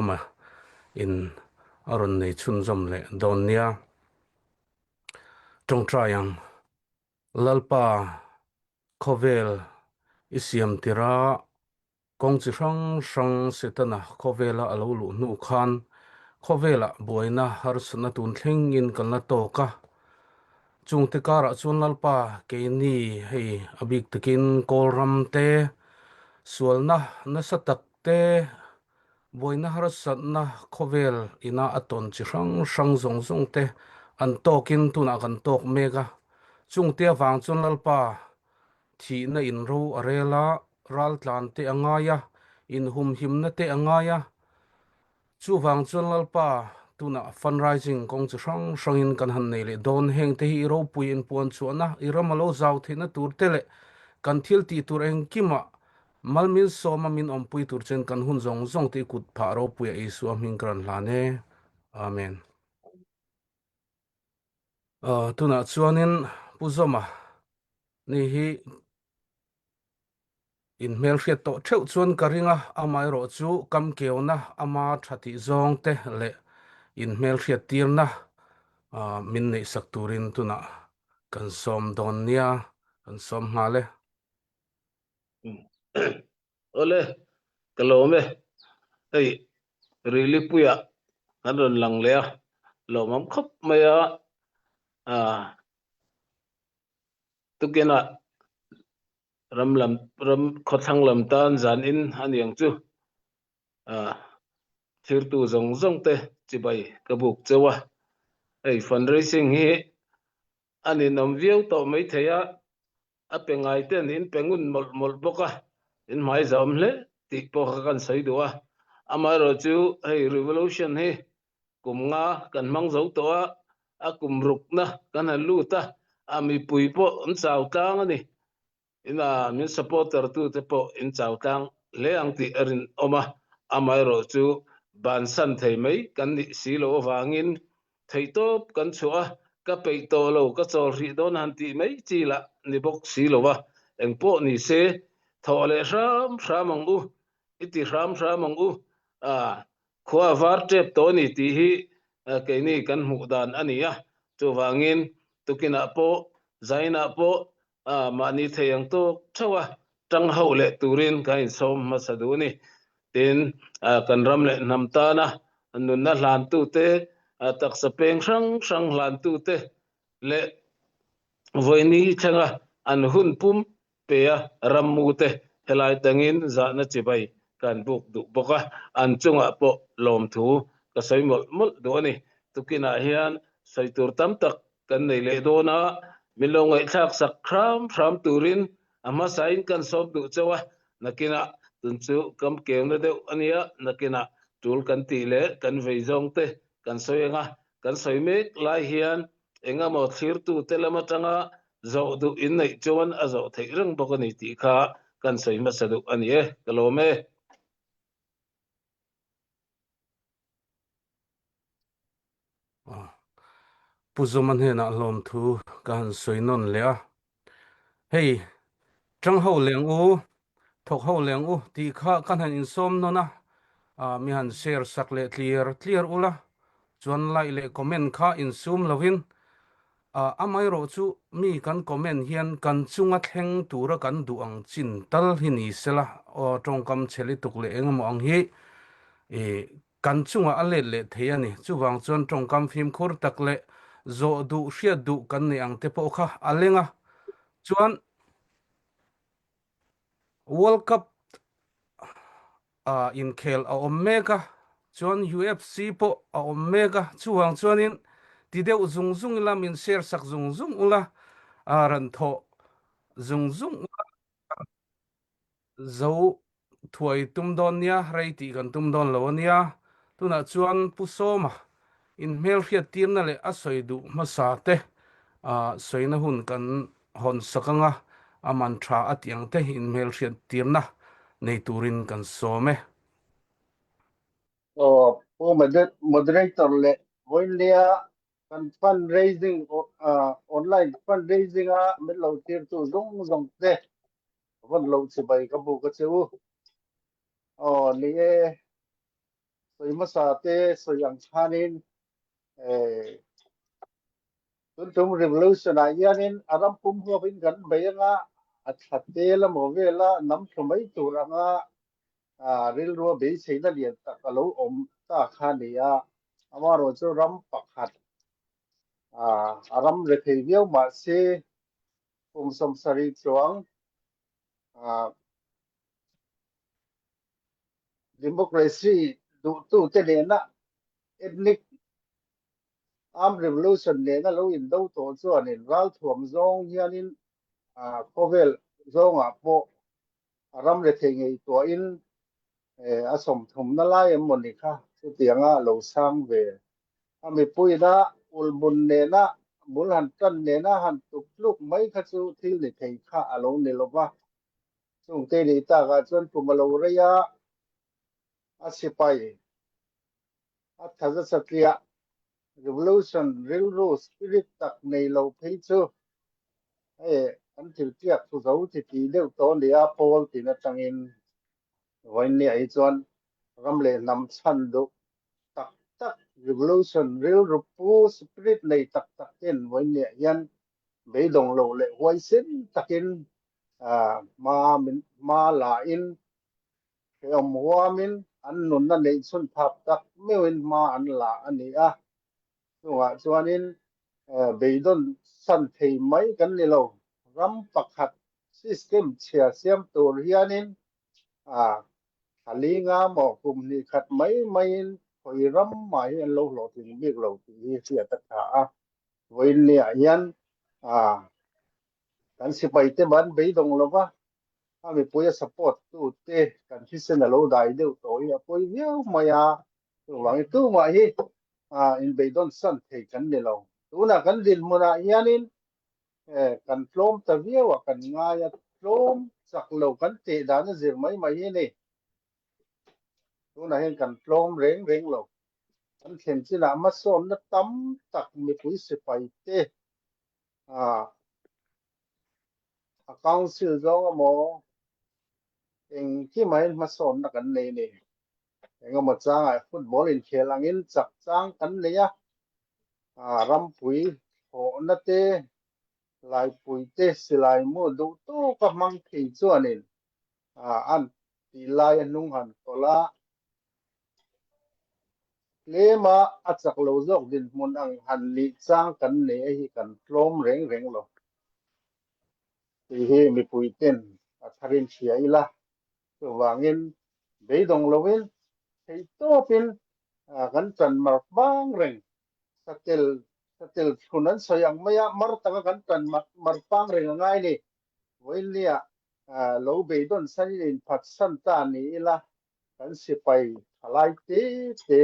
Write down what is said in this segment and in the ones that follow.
Sawma in a rawn nei chhunzawm leh dawn nia. Ṭawngṭai ang. Lalpa khawvel i siam tirh a Kawng chi hrang hrang Setana khawvela a lo luh hnu khan khawvelah buaina harsatna tun thlengin kan la tawk a. Chungte karah chuan Lalpa keini hei a bik takin Kawlram te, sualna nasa tak te, buaina harsatna khawvel ina a tawn chi hrang hrang zawng zawng te an tawkin tunah kan tawk mek a. Chungte avang chuan Lalpa Thihna in ro a rel a, raltlan te a ngai a, inhumhimna te a ngai a. Chuvang chuan Lalpa, tunah fundraising kawng chi hrang hrangin kan han nei leh dawn. Heng te hi i ropui inpuan chhuahna, i ram a lo zau theihna tur te leh kan thil tih tur engkimah mal min sawma min awmpui tur chuan kan hun zawng zawng te i kut phah ropuia Isua hming ka rawn hlan e. Amen. Tunah chuanin Pu Zawma ni hi in hmelhriat tawh theuh chuan ka ring a, amaherawh chu kamkeuna ama tha tih zawng te leh in hmelhriat tirna min neihsak turin tunah kan sawm dawn nia, kan sawm nghal e. Awle, ka lawm e. Hei, Rilipuia kan rawn lang leh a, lawmawm khawp mai a. Tukinah ram lam, ram khawthlang lam tan zan in a ni ang chu. Thirtu zawng zawng te chibai ka buk cheu a. Hei, fundraising hi a ninawm viau tawh maithei a. A pe ngai ten in pe ngun mawlh mawlh bawk a, in hmai zah awm hle tih pawh kha kan sawi duh a. Amaherawh chu hei revolution hi kum nga kan hmang zo tawh a, a kum rukna kan han lut a, a mipui pawh an chau tlang a ni. Ina min supporter tute pawh in chau tlang hle ang tih a rinawm a, amaherawh chu bansan thei mai kan nih si loh avangin Theihtawp kan chhuah a, ka peih tawh lo, ka chawl hrih dawn han tih mai chi lah ni bawk si lo a, engpawh ni se, thawh leh hram hram ang u, i ti hram hram ang u, a, khua a var tep tawh a ni tih hi keini kan hmuh dan a ni a, chuvangin tukinah pawh, zainah pawh mahni thei ang tawk theuh a, tang hauh leh turin kan insawm hmasa duh a ni. Tin, kan ram leh hnam tana nunna hlantute, taksa peng hrang hrang hlantute leh vawiini thlenga an hun pum pe a rammute helai tangin zahna chibai kan buk duh bawk a, an chungah pawh lawmthu ka sawi mawlh mawlh duh a ni. Tukinah hian sawi tur tam tak kan nei leh dawn a, min lo ngaihthlak sak hram hram turin a hmasain kan sawm duh chauh a, nakinah tun chu kam keuna deuh a nia, nakinah tul kan tih leh kan vei zawng te kan sawi ang a, kan sawi mek lai hian engemaw thlirtu te lam atanga zawh duh in neih chuan a zawh theih reng bawk a ni tih kha kan sawi hmasa duh a ni e, ka lawm e. Pu Zuma hnenah hlawmthu ka han sawi nawn leh a, Hei, ṭang ho leng u, thawk ho leng u tih kha kan han insawm nawn a, mi han share sak leh tliar tliar ula, chuan like leh comment kha insum lovin amaherawh chu mi kan comment hian kan chunga thleng tura kan duh ang chin tal hi ni sela, aw ṭawngkam chhe lituk leh engemaw ang hi Kan chungah a let leh thei a ni. Chuvang chuan tawngkam fimkhur tak leh zawh duh, hriat duh kan neih ang te pawh kha a leng a. Chuan World Cup ah inkhel a awm mek a, chuan UFC pawh a awm mek a. Chuvang chuanin ti deuh zung zung ila, min share sak zung zung ula, rawn thawh zung zung ula. Zo thuai tum dawn nia, rei tih kan tum dawn lo a nia. Tunah chuan Pu Sawma inhmelhriat tirna leh a sawi duh hmasa te sawina hun kan hawn sak anga a man tha a tih ang te inhmelhriat tirna nei turin kan sawm e. Aw, Pu Moderator leh vawiinlia kan fundraising online fundraising a min lo tirtu zawng zawng te Vawn loh chibai ka buk a che u. Aw ni e. Sawi hmasa te sawi ang khanin tuntum revolution ah hianin a ram pum huapin kan bei anga a thla tel emaw vela nam thlu mai tur anga rilrua beiseina lian tak a lo awm ta kha a ni a. Amaherawhchu ram pakhat a ram rethei viau mahse kum 70 chuang Democracy duhtute nena ethnic armed revolution nena lo indo tawh chuanin ralthuam zawng hianin khawvel zawngah pawh a ram rethei ngei tuahin a sawmthumna lai em mawni kha chutianga lo sang ve. A mipuina ulhmun nena bul han tan nena han tuk tluk mai kha chu thil ni thei kha a lo ni lova. Chungte nih takah chuan kum a lo rei a, a sipai a thaza satliah revolution rilru spirit tak nei lo phei chu hei an thil tiak thu zo ti ti deuh tawh a ni a, pawl tin atangin vawiinniah hi chuan ram leh hnam chhan duh tak tak revolution rilru pu spirit nei tak tak ten vawiinniah hian beidawng lo leh huaisen takin hma min hma la in hrehawm huamin an nunna neih chhun phak tak meuhin hma an la a ni a. Chungah chuanin beidawn san thei mai kan ni lo. Ram pakhat system chhia siam tur hianin thla li nga maw kum hnih khat mai maiin khawi ram mah hi an lo hlawhtling bik lo tih hi hriat a tha a. Vawiinniah hian kan sipaite ban beidawng lova a mipui a support tute kan thisen a lo dai deuh tawh hi a pawi viau mai a, chuvangin tumah hi inbeidawn san thei kan ni lo. Tunah kan dinhmunah hianin kan tlawm ta viau a, kan ngai a, tlawm chak lo kan teh dan a zir mai mai hi a ni. Tunah hian kan tlawm reng reng lo. Kan thlen chinah hmasawnna tam tak mipui sipaite a council zawng emaw engkim ah hian hmasawnna kan nei a ni. Engemaw changah football inkhel angin chak chang kan nei a, rampui thlawhna te, laipui te silai mu duh tawka hmang thei chuanin an tih lai a hnung han tawlh a, Tlema a chak lo zawk dinhmun ang han nih chang kan nei a hi kan tlawm reng reng lo tih hi mipui ten a tharin hria ila, chuvangin beidawng loin theihtawpin kan tan mar bang reng satel satel thlun an sawi ang maia mar taka kan tan mar pang reng a ngai ni. Vawiinnia lo beidawn sanin inphatsan ta ni ila Kan sipai thalai te te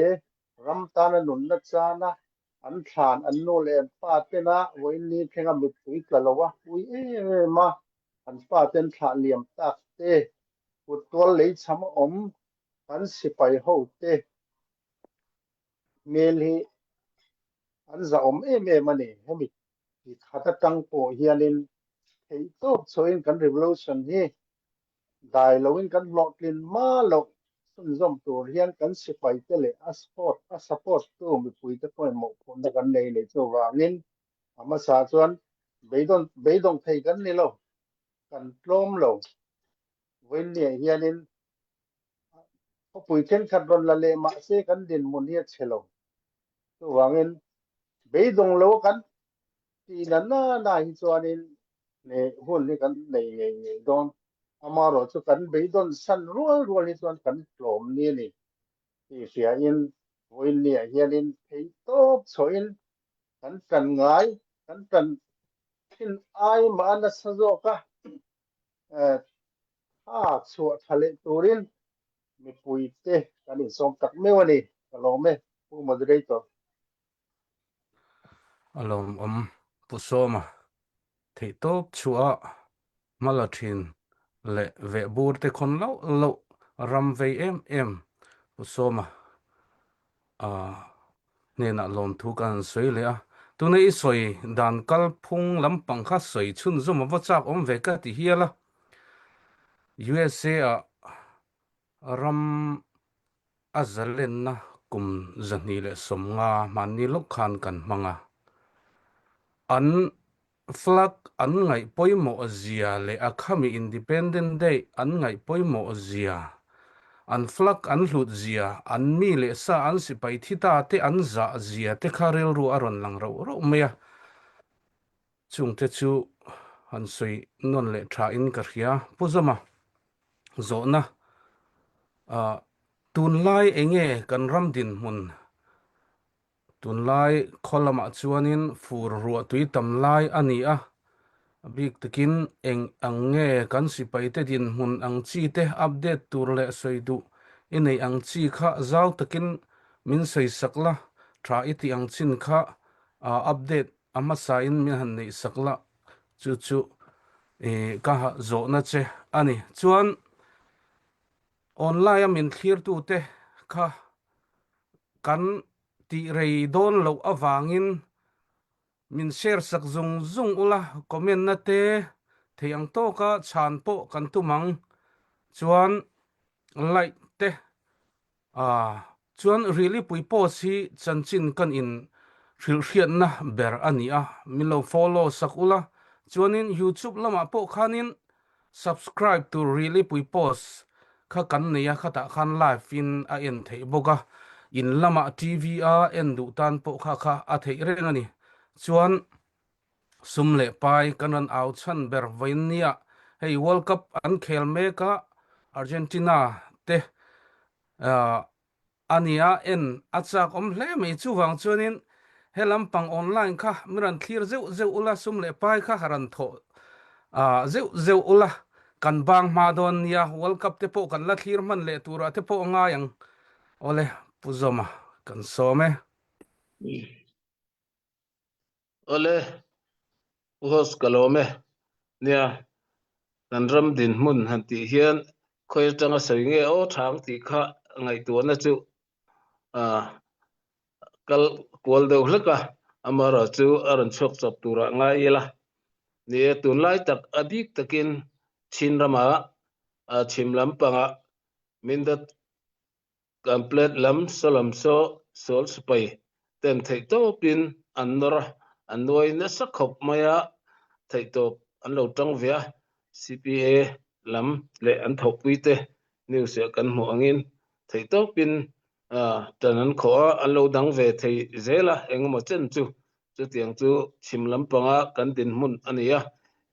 ram tana nunna chana an thlan an nu leh an pa tena vawiinni thlenga mittui tla lo a ui em em a, an pa ten thlah liam tak te, kut tual lei chham a awm kan sipai ho te hmel hi an zahawm em em a ni. Hemi ti khat atang pawh hianin theihtawp chhuahin kan revolution hi dai loin kan hlawhtlin hma loh chhunzawm tur hian kan sipaite leh a support a support tu mipuite pawhin mawhphurhna kan nei leh chuvangin a hmasa chuan beidawn beidawng thei kan ni lo, kan tlawm lo. Vawiinniah hianin khawpui thenkhat rawn la leh mahse kan dinhmun hi a chhe lo. Chuvangin beidawng lo kan tih na na na hi chuanin hun hi kan nei ngei ngei dawn. Amaherawh chu kan beidawn san rual rual hi chuan kan tlawm ni a ni tih hriain vawiinniah hianin theihtawp chhuahin kan tan ngai, kan tan thin ai mah a nasa zawk a, tha chhuah tha leh turin mipuite kan insawm tak meuh a ni. Ka lawm e, Pu Moderator. A lawmawm Pu Sawma theihtawp chhuah hma la thin leh vehbur te khawn loh loh ram vei em em Pu Sawma hnenah lawmthu ka han sawi leh a. Tuna i sawi dan kalphung lampang kha sawi chhunzawm a va chak awm ve ka ti hial a. USA ah ram. A zalenna kum 250 hmanni lawk khan kan hmang a. An flag an ngaih pawimawh zia leh a khami Independent Day an ngaih pawimawh zia, an flag an hlut zia, an mi leh sa an sipai thi ta te an zah zia te kha rilru a rawn lang rauh rauh mai a. Chungte chu han sawi nawn leh tha in ka hria. Pu Zama, zawhna, tunlai enge kan ram dinhmun? Tunlai khaw lamah chuanin fur ruah tui tam lai a ni a, a bik takin eng ang nge kan sipaite dinhmun ang chi te update tur leh sawi duh i neih ang chi kha zau takin min sawi sak la, tha i tih ang chin kha update A hmasain min han neih sak la, chu chu ka zawhna che a ni. Chuan online a min thlirtute kha kan tih rei dawn loh avangin min share sak zung zung ula, comment na te thei ang tawka chhan pawh kan tum ang. Chuan like te Ah, chuan Rilipui post hi chanchin kan in hrilhhriatna ber a ni a, min lo follow sak ula, chuanin YouTube lamah pawh khanin subscribe tur Rilipui post kha kan nei a, khatah khan live in a en theih bawk a, in lamah TV a en duh tan pawh kha kha a theih reng a ni. Chuan sum leh pai kan rawn au chhan ber vawiin nia, hei World Cup an khel mek a, Argentina te a nia en a chak awm hle mai chuvang chuanin he lampang online kha mi rawn thlir zeuh zeuh ula sum leh pai kha rawn thawh zeuh zeuh ula kan bang hma dawn nia World Cup te pawh kan la thlir hman leh turah te pawh a ngai ang awle Pu Zawma kan sawm e. Awle, Pu Host ka lawm e. Nia, kan ram dinhmun han tih hian khawi atanga sawi nge aw thang tih kha ngaihtuahna chu kal kual deuh hlek a, amaherawh chu a rawn chhuak chawp turah ngai ila. Ni e, tunlai tak a bik takin Chin ramah chhim lampangah Mindat Complet lam sawlam saw sual sipai ten theihtawpin an nawr a, an nuai nasa khawp mai a, theihtawp an lo tang ve a, CPA lam leh an thawhpui te news ah kan hmuh angin theihtawpin tan an khawh a, an lo dang ve thei zel a, engemaw chen chu chutiang chu chhim lampanga kan dinhmun a ni a,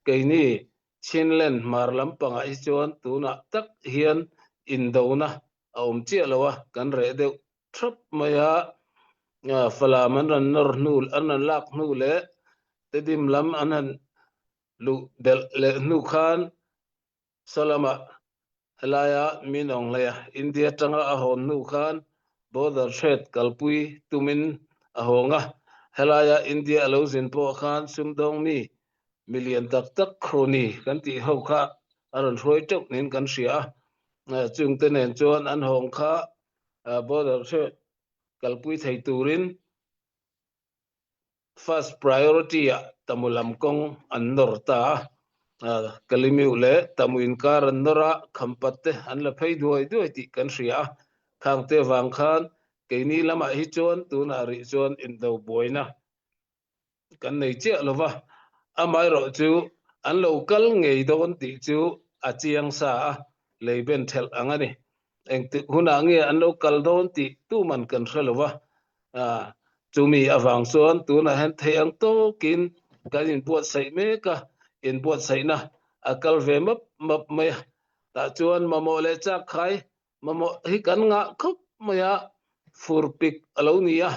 keini Chinland hmar lampangah hi chuan tunah tak hian indona a awm chiah lo a, kan reh deuh thap mai a, Falam an rawn nawr hnu, an rawn lak hnu leh Tedim lam an han luh belh leh hnu khan Salamah helaia min awng hlei a, India atanga a hawn hnu khan border trade kalpui tumin a hawng a, helaia India a lo zin pawh khan sumdawng mi milian tak tak crony kan tih ho kha a rawn hruai teuh niin kan hria a, chungte nen chuan an hawng kha border trade kalpui thei turin First priority ah Tamu lam kawng an nawr ta a, Kalimiu leh Tamu inkar an nawr a, Khampat te an la phei duai duai tih kan hria a, khangte vang khan keini lamah hi chuan tunah rih chuan indo buaina kan nei chiah lo va, amaherawh chu an lo kal ngei dawn tih chu a chiang sa a, lei ben thelh ang a ni. Engtik hunah nge an lo kal dawn tih tuman kan hre lo va, chumi avang chuan tunah hian theih ang tawkin kan inbuatsaih mek a, inbuatsaihna a kal ve map map mai a. Tah chuan mamawh leh chak khai mamawh hi kan ngah khawp mai a, fur pik a lo ni a,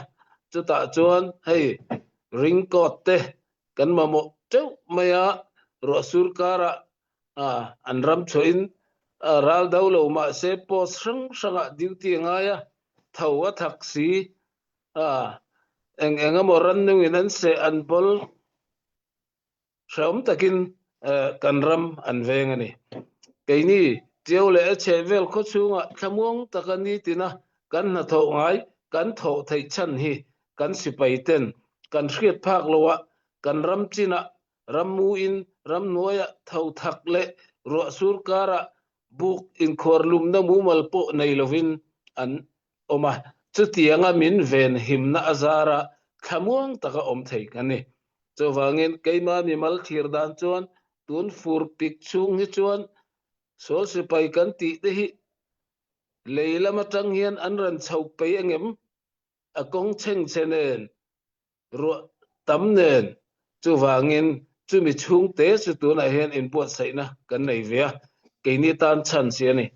chutah chuan hei ringcoat te kan mamawh teuh mai a, ruahsur karah an ram chhuahin ral do lo mah se post hrang hrangah duty a ngai a, tho a thak si, eng eng emaw rannungin an seh an bawl hrehawm takin kan ram an veng a ni. Keini Tiau leh a chhehvel khawchhungah thlamuang taka nitina kan hnathawh ngai kan thawh theih chhan hi kan sipai ten kan hriat phak loah kan ram chinah rammuin ramhnuaiah tho thak leh ruahsur karah buk inkhuar lumna mumal pawh nei lovin an. awm a, chutianga min venhimna a zara thlamuang taka awm thei kan ni. Chuvangin keimah mimal thlir dan chuan tun fur pik chhung hi chuan sual sipai kan tih te hi lei lam atang hian an rawn chho pei angem? A kawng chhengchhe nen ruah tam nen chuvangin chumi chhungte chu tunah hian inbuatsaihna kan nei ve a, keini tan chhan si a ni.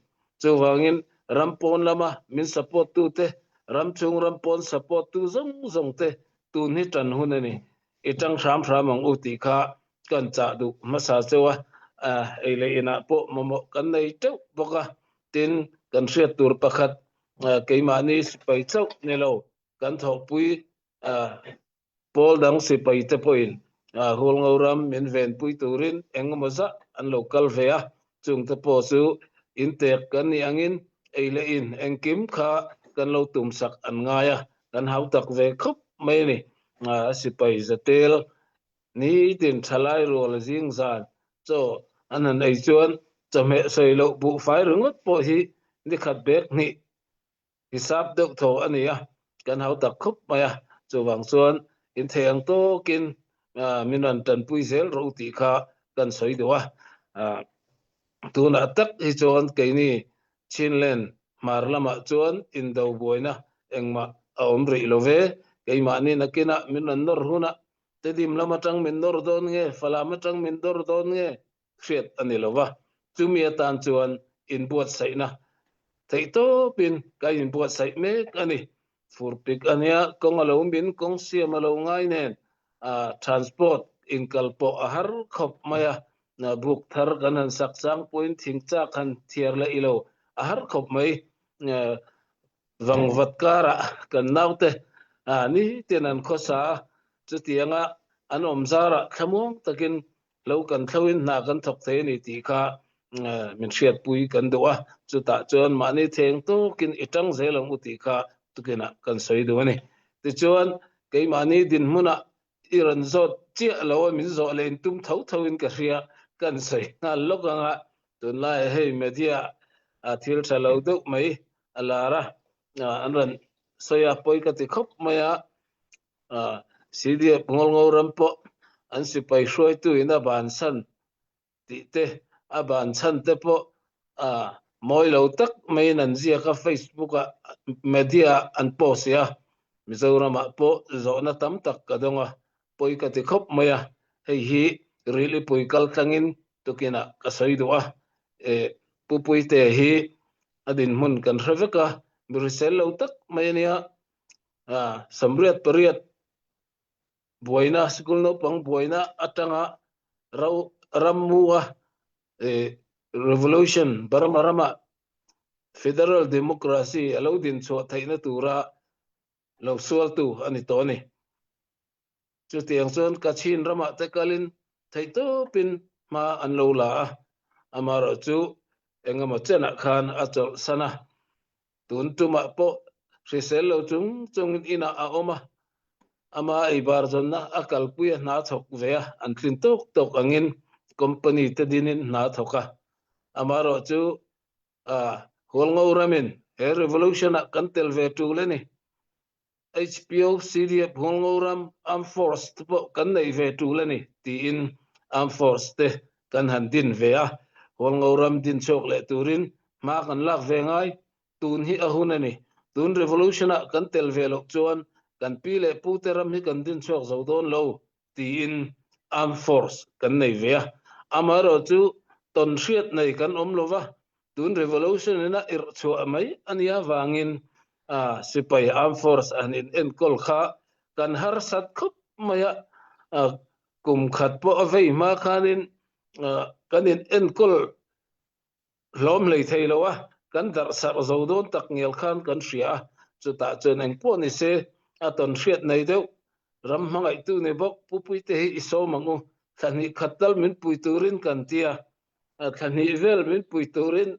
Chuvangin ram pawn lama min support tute, ram chhung ram pawn support tu zawng zawng te tun hi tan hun a ni. I tang hram hram ang u tih kha kan chah duh hmasa cheu a, ei leh inah pawh mamawh kan nei teuh bawk a, tin kan hriat tur pakhat keimahni sipai chauh ni lo kan thawhpui pawl dang sipai te pawhin Hualngo ram min venpui turin engemaw zah an lo kal ve a, chungte pawh chu intek kan nih angin ei leh in engkim kha kan lo tumsak an ngai a, kan hautak ve khawp mai a ni. Sipai zatel nitin thalai rual zing zan chaw an han ei chuan chawhmeh sawi loh buhfai ringawt pawh hi nikhat bek hnih hisap deuh tho a ni a, kan hau tak khawp mai a, chuvang chuan in thei ang tawkin min rawn tanpui zel rawh u tih kha kan sawi duh a. Tunah tak hi chuan keini Chinland hmar lamah chuan indo buaina engmah a awm rih lo ve, keimahni nakinah min rawn nawr hunah Tedim lam atang min nawr dawn nge, Falam atang min nawr dawn nge hriat a ni lo va, chumi atan chuan inbuatsaihna theihtawpin ka inbuatsaih mek a ni. Furpik a nia, kawng a lo min, kawng siam a lo ngai nen, transport inkal pawh a har khawp mai a, buk thar kan han sak chang pawhin thingchak han thiar leh ilo a har khawp mai. Vangvat karah kan naute nitin an khawsa a, chutianga an awm zarah thlamuang takin lo kan thloin hna kan thawk thei a ni tih kha min hriatpui kan duh a, chutah chuan mahni theng tawkin i tang zel ang u tih kha tukinah kan sawi duh a ni. Tichuan, keimahni dinhmunah i rawn zawt chiah lo a, min zawh leh in tum tho thoin ka hria, kan sawi nghal lawk ang a, tunlaiah hei media a thil tha lo deuh mai a lar a, an rawn sawi a, pawi ka ti khawp mai a. CDF Ngawlngo ram pawh an sipai hruaitu in a bansan tih te, a banchhan te pawh mawi lo tak maiin an ziak a, Facebook ah media ah an post i a, Mizoram ah pawh zawhna tam tak ka dawng a, pawi ka ti khawp mai a, hei hi Rilipui kal tlangin tukinah ka sawi duh a, Pu Puite hi a dinhmun kan hre vek a, mi hrisel lo tak mai a nia, Samriat pariat buaina sikul naupang buaina atanga rammu a revolution Burma rama federal democracy a lo din chhuah theihna tura lo sualtu a ni tawh a ni. Chutiang chuan Kachin ramah te kalin theihtawpin hma an lo la a, amaherawh chu engemaw chenah khan a chawlhsan a. Tun tumah pawh hrisel lo chung chungin inah a awm a, ama eibar zawnna a kalpui a hna thawk ve a, an tlin tawk tawk angin company te dinin hna thawk a. Amaherawh chu Hualngo ramin he revolution-ah kan tel ve tul a ni. HPO, CDF, Hualngo ram Armed Force te pawh kan neih ve tul a ni tiin Armed Force te kan han din ve a, Hualngo ram din chhuak leh turin hma kan lak ve ngai, tun hi a hun a ni. Tun revolution ah kan tel ve loh chuan kan pi leh pu te ram hi kan din chhuak zo dawn lo tiin Armed Force kan nei ve a, amaherawhchu tawnhriat nei kan awm lova, Tun revolution in a irh chhuah mai a nia vangin sipai armed force an in enkawl kha kan harsat khawp mai a, kum khat pawh a vei hma khanin kan in enkawl hlawm hlei thei lo a, kan darh sarh zo dawn tak ngial khan kan hria a, chutah chuan engpawh ni se a tawn hriat nei deuh ram hmangaihtu ni bawk Pu Puite hi i sawm ang u, thla hnih khat tal min pui turin kan ti a, Thla hnih vel min pui turin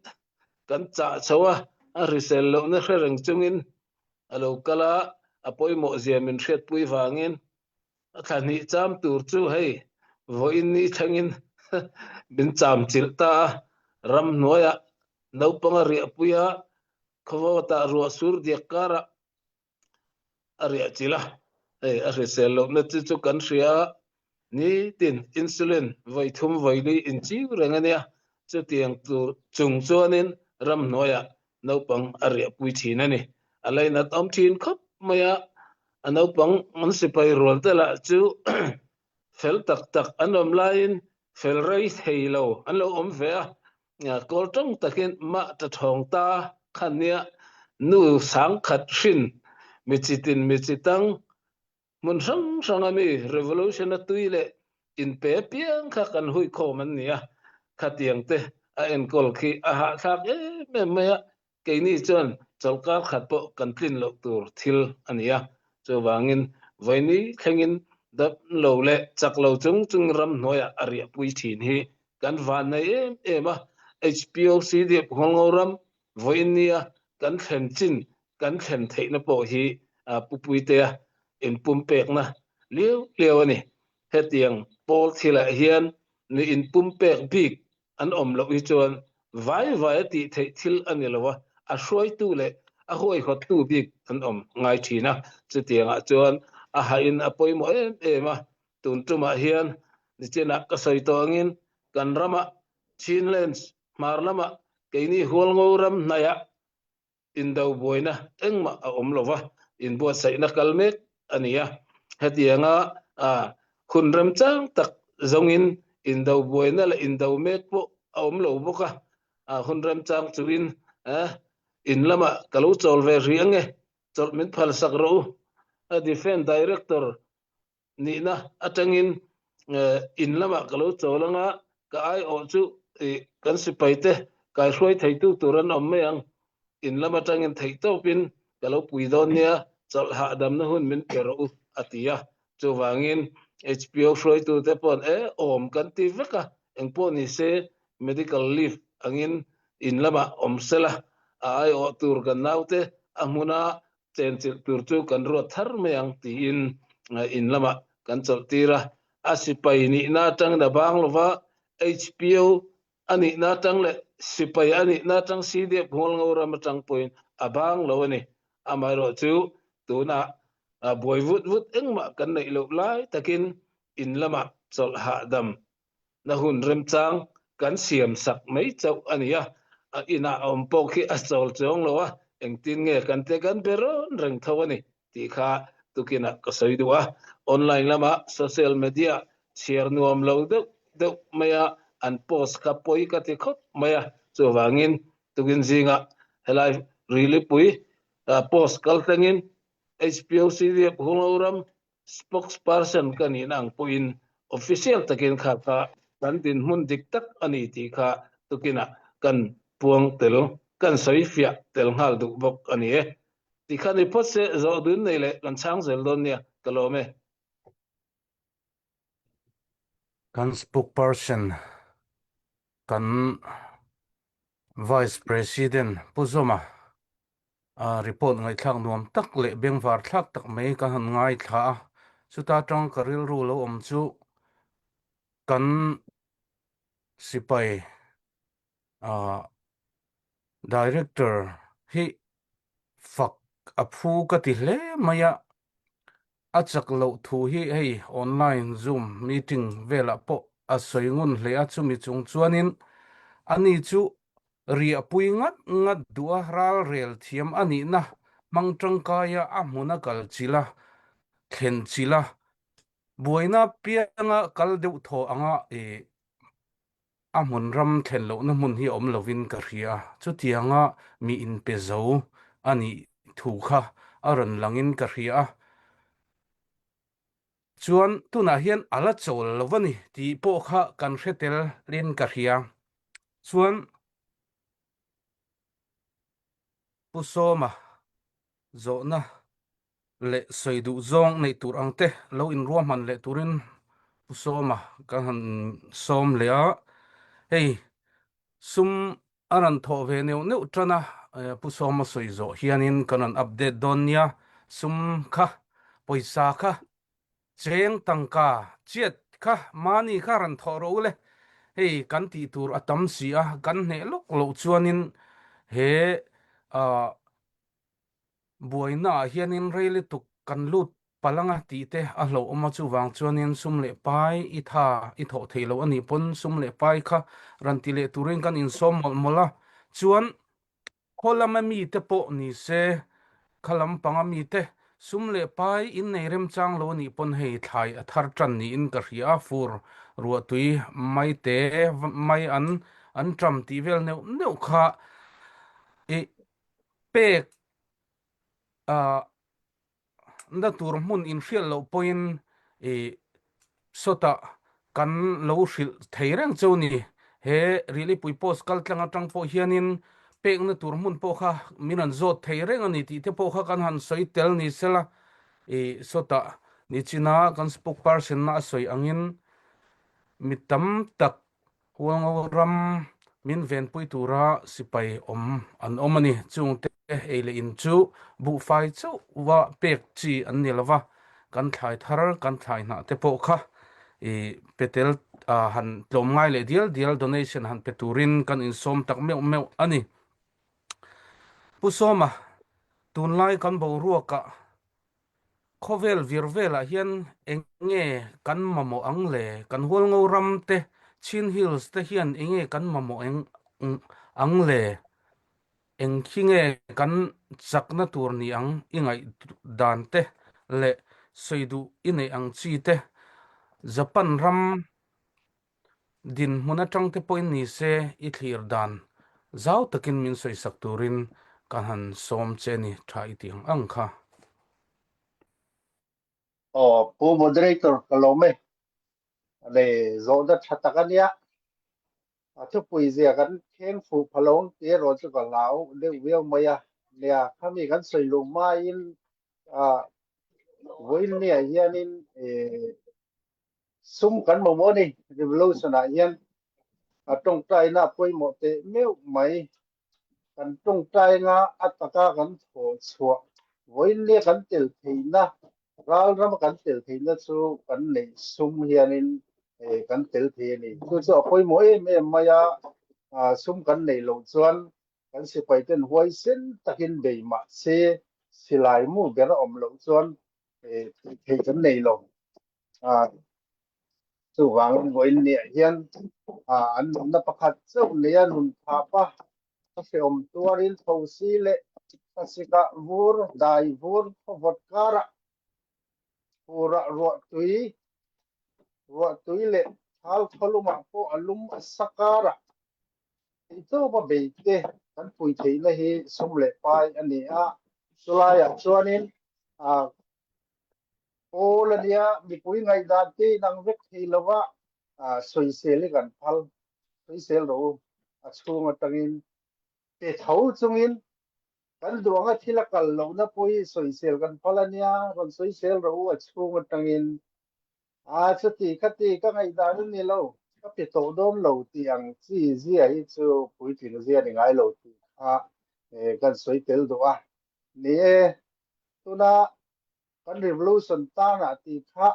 kan chah chho a, a hrisel lohna hre reng chungin a lo kal a, a pawimawh zia min hriatpui vangin a thla hnih cham tur chu hei vawiin ni thlengin min cham chilh ta a, ramhnuaiah naupang a riahpui a. Khuavawt ah ruah sur diak karah a riah chil a. Hei a hrisel lohna chu chu kan hria a, nitin insulin voi thum voi li in chiu reng a nia. Chutiang tur chung chuanin ramhnuaiah naupang a riahpui thin a ni. A lainat awm thin khawp mai a, a naupang an sipai rual te lah chu fel tak tak an awm laiin fel rei thei lo an lo awm ve a. Kawl tawng takin mah ta thawng ta khan nia nu sangkhat hrin mi chitin mi chitang hmun hrang hrang ami revolution a tui leh inpe piang kha kan hui khawm an ni a, khatiang te a enkawl khi a hahthlak em em mai a, keini chuan chawlhkar khat pawh kan tlin loh tur thil a ni a, chuvangin vawiini thlengin damlo leh chak lo chung chung ramhnuaiah a riahpui thin hi kan vannei em em a, HPOC dip Hualngo ram vawiinia kan thlen chin kan thlen theihna pawh hi Pupuitea inpumpekna liau liau a ni. Hetiang pawl thilah hian mi inpumpek bik an awm loh hi chuan vai vai a tih theih thil a ni lo a, a hruaitu leh a huaihawttu bik an awm ngai thin a. Chutiangah chuan a hahin a pawimawh em em a, tun tumah hian nichinah ka sawi tawh angin kan ramah Chinlands hmar lamah keini Hualngo ram hnaihah indo buaina engmah a awm lo va, inbuatsaihna kal mek a ni a. Hetianga hun remchang tak zawngin indo buaina leh indo mek pawh a awm lo bawk a, hun remchang chuin in lamah ka lo chawl ve rih ange, chawlh min phalsak rawh u, a Defence Director nihna atangin in lamah ka lo chawl anga ka aiawh chu kan sipaite kaihruai theitu tur an awm mai ang. In lam atangin theihtawpin ka lo pui dawn nia, chawlh hahdamna hun min pe rawh u a ti a. Chuvangin HPO hruaitute paw'n e awm kan ti vek a, engpawh ni se medical leave angin in lamah awm sela a aiawh tur kan naute a hmuna chenchilh tur chu kan ruat thar mai ang tiin in lamah kan chawlh tir a. A sipai nihna atangin a bang lova, HPO a nihna atang leh sipai a nihna atang CDF Hualngo ram atang pawhin a bang lo a ni. Amaherawhchu tunah buai vut vut engmah kan neih loh lai takin in lamah chawlh hahdam na hun remchang kan siam sak mai chauh a ni a, a inah a awm pawh khi a chawl chuang lo a, engtin nge kan te kan be rawn reng tho a ni tih kha tukinah ka sawi duh a. Online lama social media chhiar nuam lo deuh deuh maia an post kha pawi ka ti khawp mai a, chuvangin tukin zingah helai Rilipui post kal thlengin HPOC Hungo ram Spokesperson ka nihna ang pawhin official takin kha kha kan dinhmun dik tak a ni tih kha tukinah kan puang tel, kan sawi fiah tel nghal duh bawk a ni e. Ti kha ni phawt se zawh dun nei leh kan chhang zel dawn nia, ka lawm e. Kan spokesperson kan Vice President Pu Zoma A report ngaihthlak nuam tak leh bengvar thlak tak mai ka han ngaithla a, chuta tang ka rilru lo awm chu kan sipai ah director hi fak a phu ka ti hle mai a, A chak loh thu hi hei online zoom meeting velah pawh a sawi ngun hle a, chumi chung chuanin ani chu riahpui ngat ngat duh a, ral rel thiam a nihna hmang tangkaia a hmuna kal chilh a, thlen chilh a, buaina pianga kal deuh thaw anga ih A hmun ram thlen lohna hmun hi awm lovin ka hria a, chutianga mi inpe zo a nih thu kha a rawn langin ka hria a. Chuan tunah hian a la chawl lo a ni tih pawh kha kan hre telin ka hria. Chuan Pu Sawma zawhna leh sawi duh zawng neih tur ang te lo inruahman leh turin Pu Sawma kan han sawm leh a, hei sum a rawn thawh ve neuh neuh tan a, Pu Sawma sawi zawh hianin kan rawn update dawn nia, sum kha pawisa kha Cheng tangka chiat kha mahni kha rawn thawh rawh u le, hei kan tih tur a tam si a, kan hneh lawk loh chuanin he. Ah buaina ah hianin rei lutuk kan lut palh anga tih te a hlauhawm a, chuvang chuanin sum leh pai i tha i thawh theih loh a nih pawn sum leh pai kha rawn ti leh turin kan insawm mawlh mawlh a, chuan khaw lama mite pawh ni se kha lampanga mite sum leh pai innei remchang lo a nih pawn hei thlai a thar tan niin ka hria a, fur ruahtui mai te mai an an ṭam tih vel neuh neuh kha i pek ah na tur hmun inhriat loh pawhin i sawtah kan lo hrilh thei reng cheu ni. He Rilipui post kal tlang atang pawh hianin pekna tur hmun pawh kha min rawn zawt thei reng a ni tih te pawh kha kan han sawi tel ni sela i sawtah nichina kan spokesperson-na a sawi angin mi tam tak Hualngo ram min venpui tura sipai awm an awm a ni. Chungte ei leh in chu buhfai chauhva pek chi an ni lova, kan thlai thar, kan thlai hnah te pawh kha i pe tel han tlawm ngai leh dial dial donation han pe turin kan insawm tak meuh meuh a ni. Pu Sawma, tunlai kan boruakah Khawvel vir velah hian eng nge kan mamawh ang le? Kan Hualngo ram te, Chin Hills te hian eng nge kan mamawh ang le? Eng khi nge kan chakna tur ni ang i ngaih dan te leh sawi duh i neih ang chi te? Japan ram Dinhmun atang te pawhin ni se i thlir dan zau takin min sawisak turin ka han sawm che ni tha i tih ang ang kha. Aw Pu Moderator ka lawm e. Le zawhna tha tak a nia. A thupui zia kan kheng fuh pha lo ang tih erawh chu ka hlau deuh viau mai a. Nia khami kan sawi luh hmain vawiin nia hianin Sum kan mamawh a ni. Revolution-ah hian a tawngtaina a pawimawh teh meuh mai. Kan tawngtaina a taka kan thawh chhuah vawiinnia kan tel theihna, ral rama kan tel theihna chu kan neih sum hianin kan tel thei a ni. Chu chu a pawimawh em em mai a, sum kan neih loh chuan kan sipaiten huaisen takin bei mah se silai mu ber a awm loh chuan theih kan nei lo. Chuvangin vawiin niah hian an nunna pakhat chauh neia nun thap a, a hrehawm tuarin thosi leh thlasika vur, dai vur, khawvawt karah furah ruahtui, ruahtui leh thal khawlumah pawh a lum a sa karah theihtawpa beite kan pui theihna hi sum leh pai a ni a. Chulaiah chuanin Pawl a nia, mipui ngaihdan te inang vek thei lova sawisel hi kan phal, sawisel rawh u, a chhung atangin pe tho chungin kan duanga thil a kal lohna pawh hi sawisel kan phal a nia, rawn sawisel rawh u a chhung atangin a chuti khati ka ngaihdan a ni lo, ka pe tawh dawn lo tih ang chi zia hi chu puitling zia ni ngai lo tih kha kan sawi tel duh a ni e, tuna Kan revolution tanah tih kha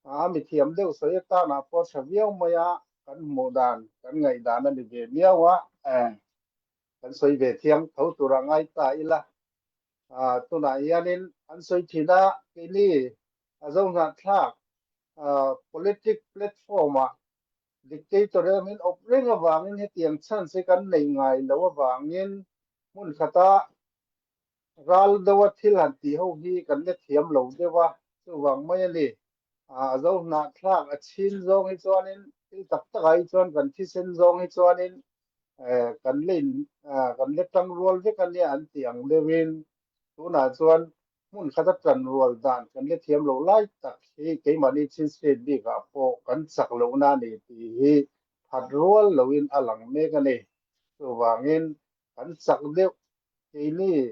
a mithiam deuh sawi atanah pawh tha viau mai a, kan hmuh dan, kan ngaihdan a ni ve miau a, kan sawi ve thiang tho tura ngai ta ila. Tunah hianin an sawi thin a, keini a zohnahthlak politic platform-ah dictator emin awp reng avangin hetiang chance hi kan neih ngai loh avangin hmun khata Ral deuha thil han tih ho hi kan la thiam lo deuh a, chuvang mai a ni. A zo hnahthlak a chhin zawng hi chuanin thil tak takah hi chuan kan thisen zawng hi chuanin kan la in kan la tang rual vek a nia an tih ang deuhin tunah chuan hmun khata tan rual dan kan la thiam loh lai tak hi keimahni Chin State bikah pawh kan chak lohna a ni tih hi phat rual loin a lang mek a ni. Chuvangin kan chak deuh keini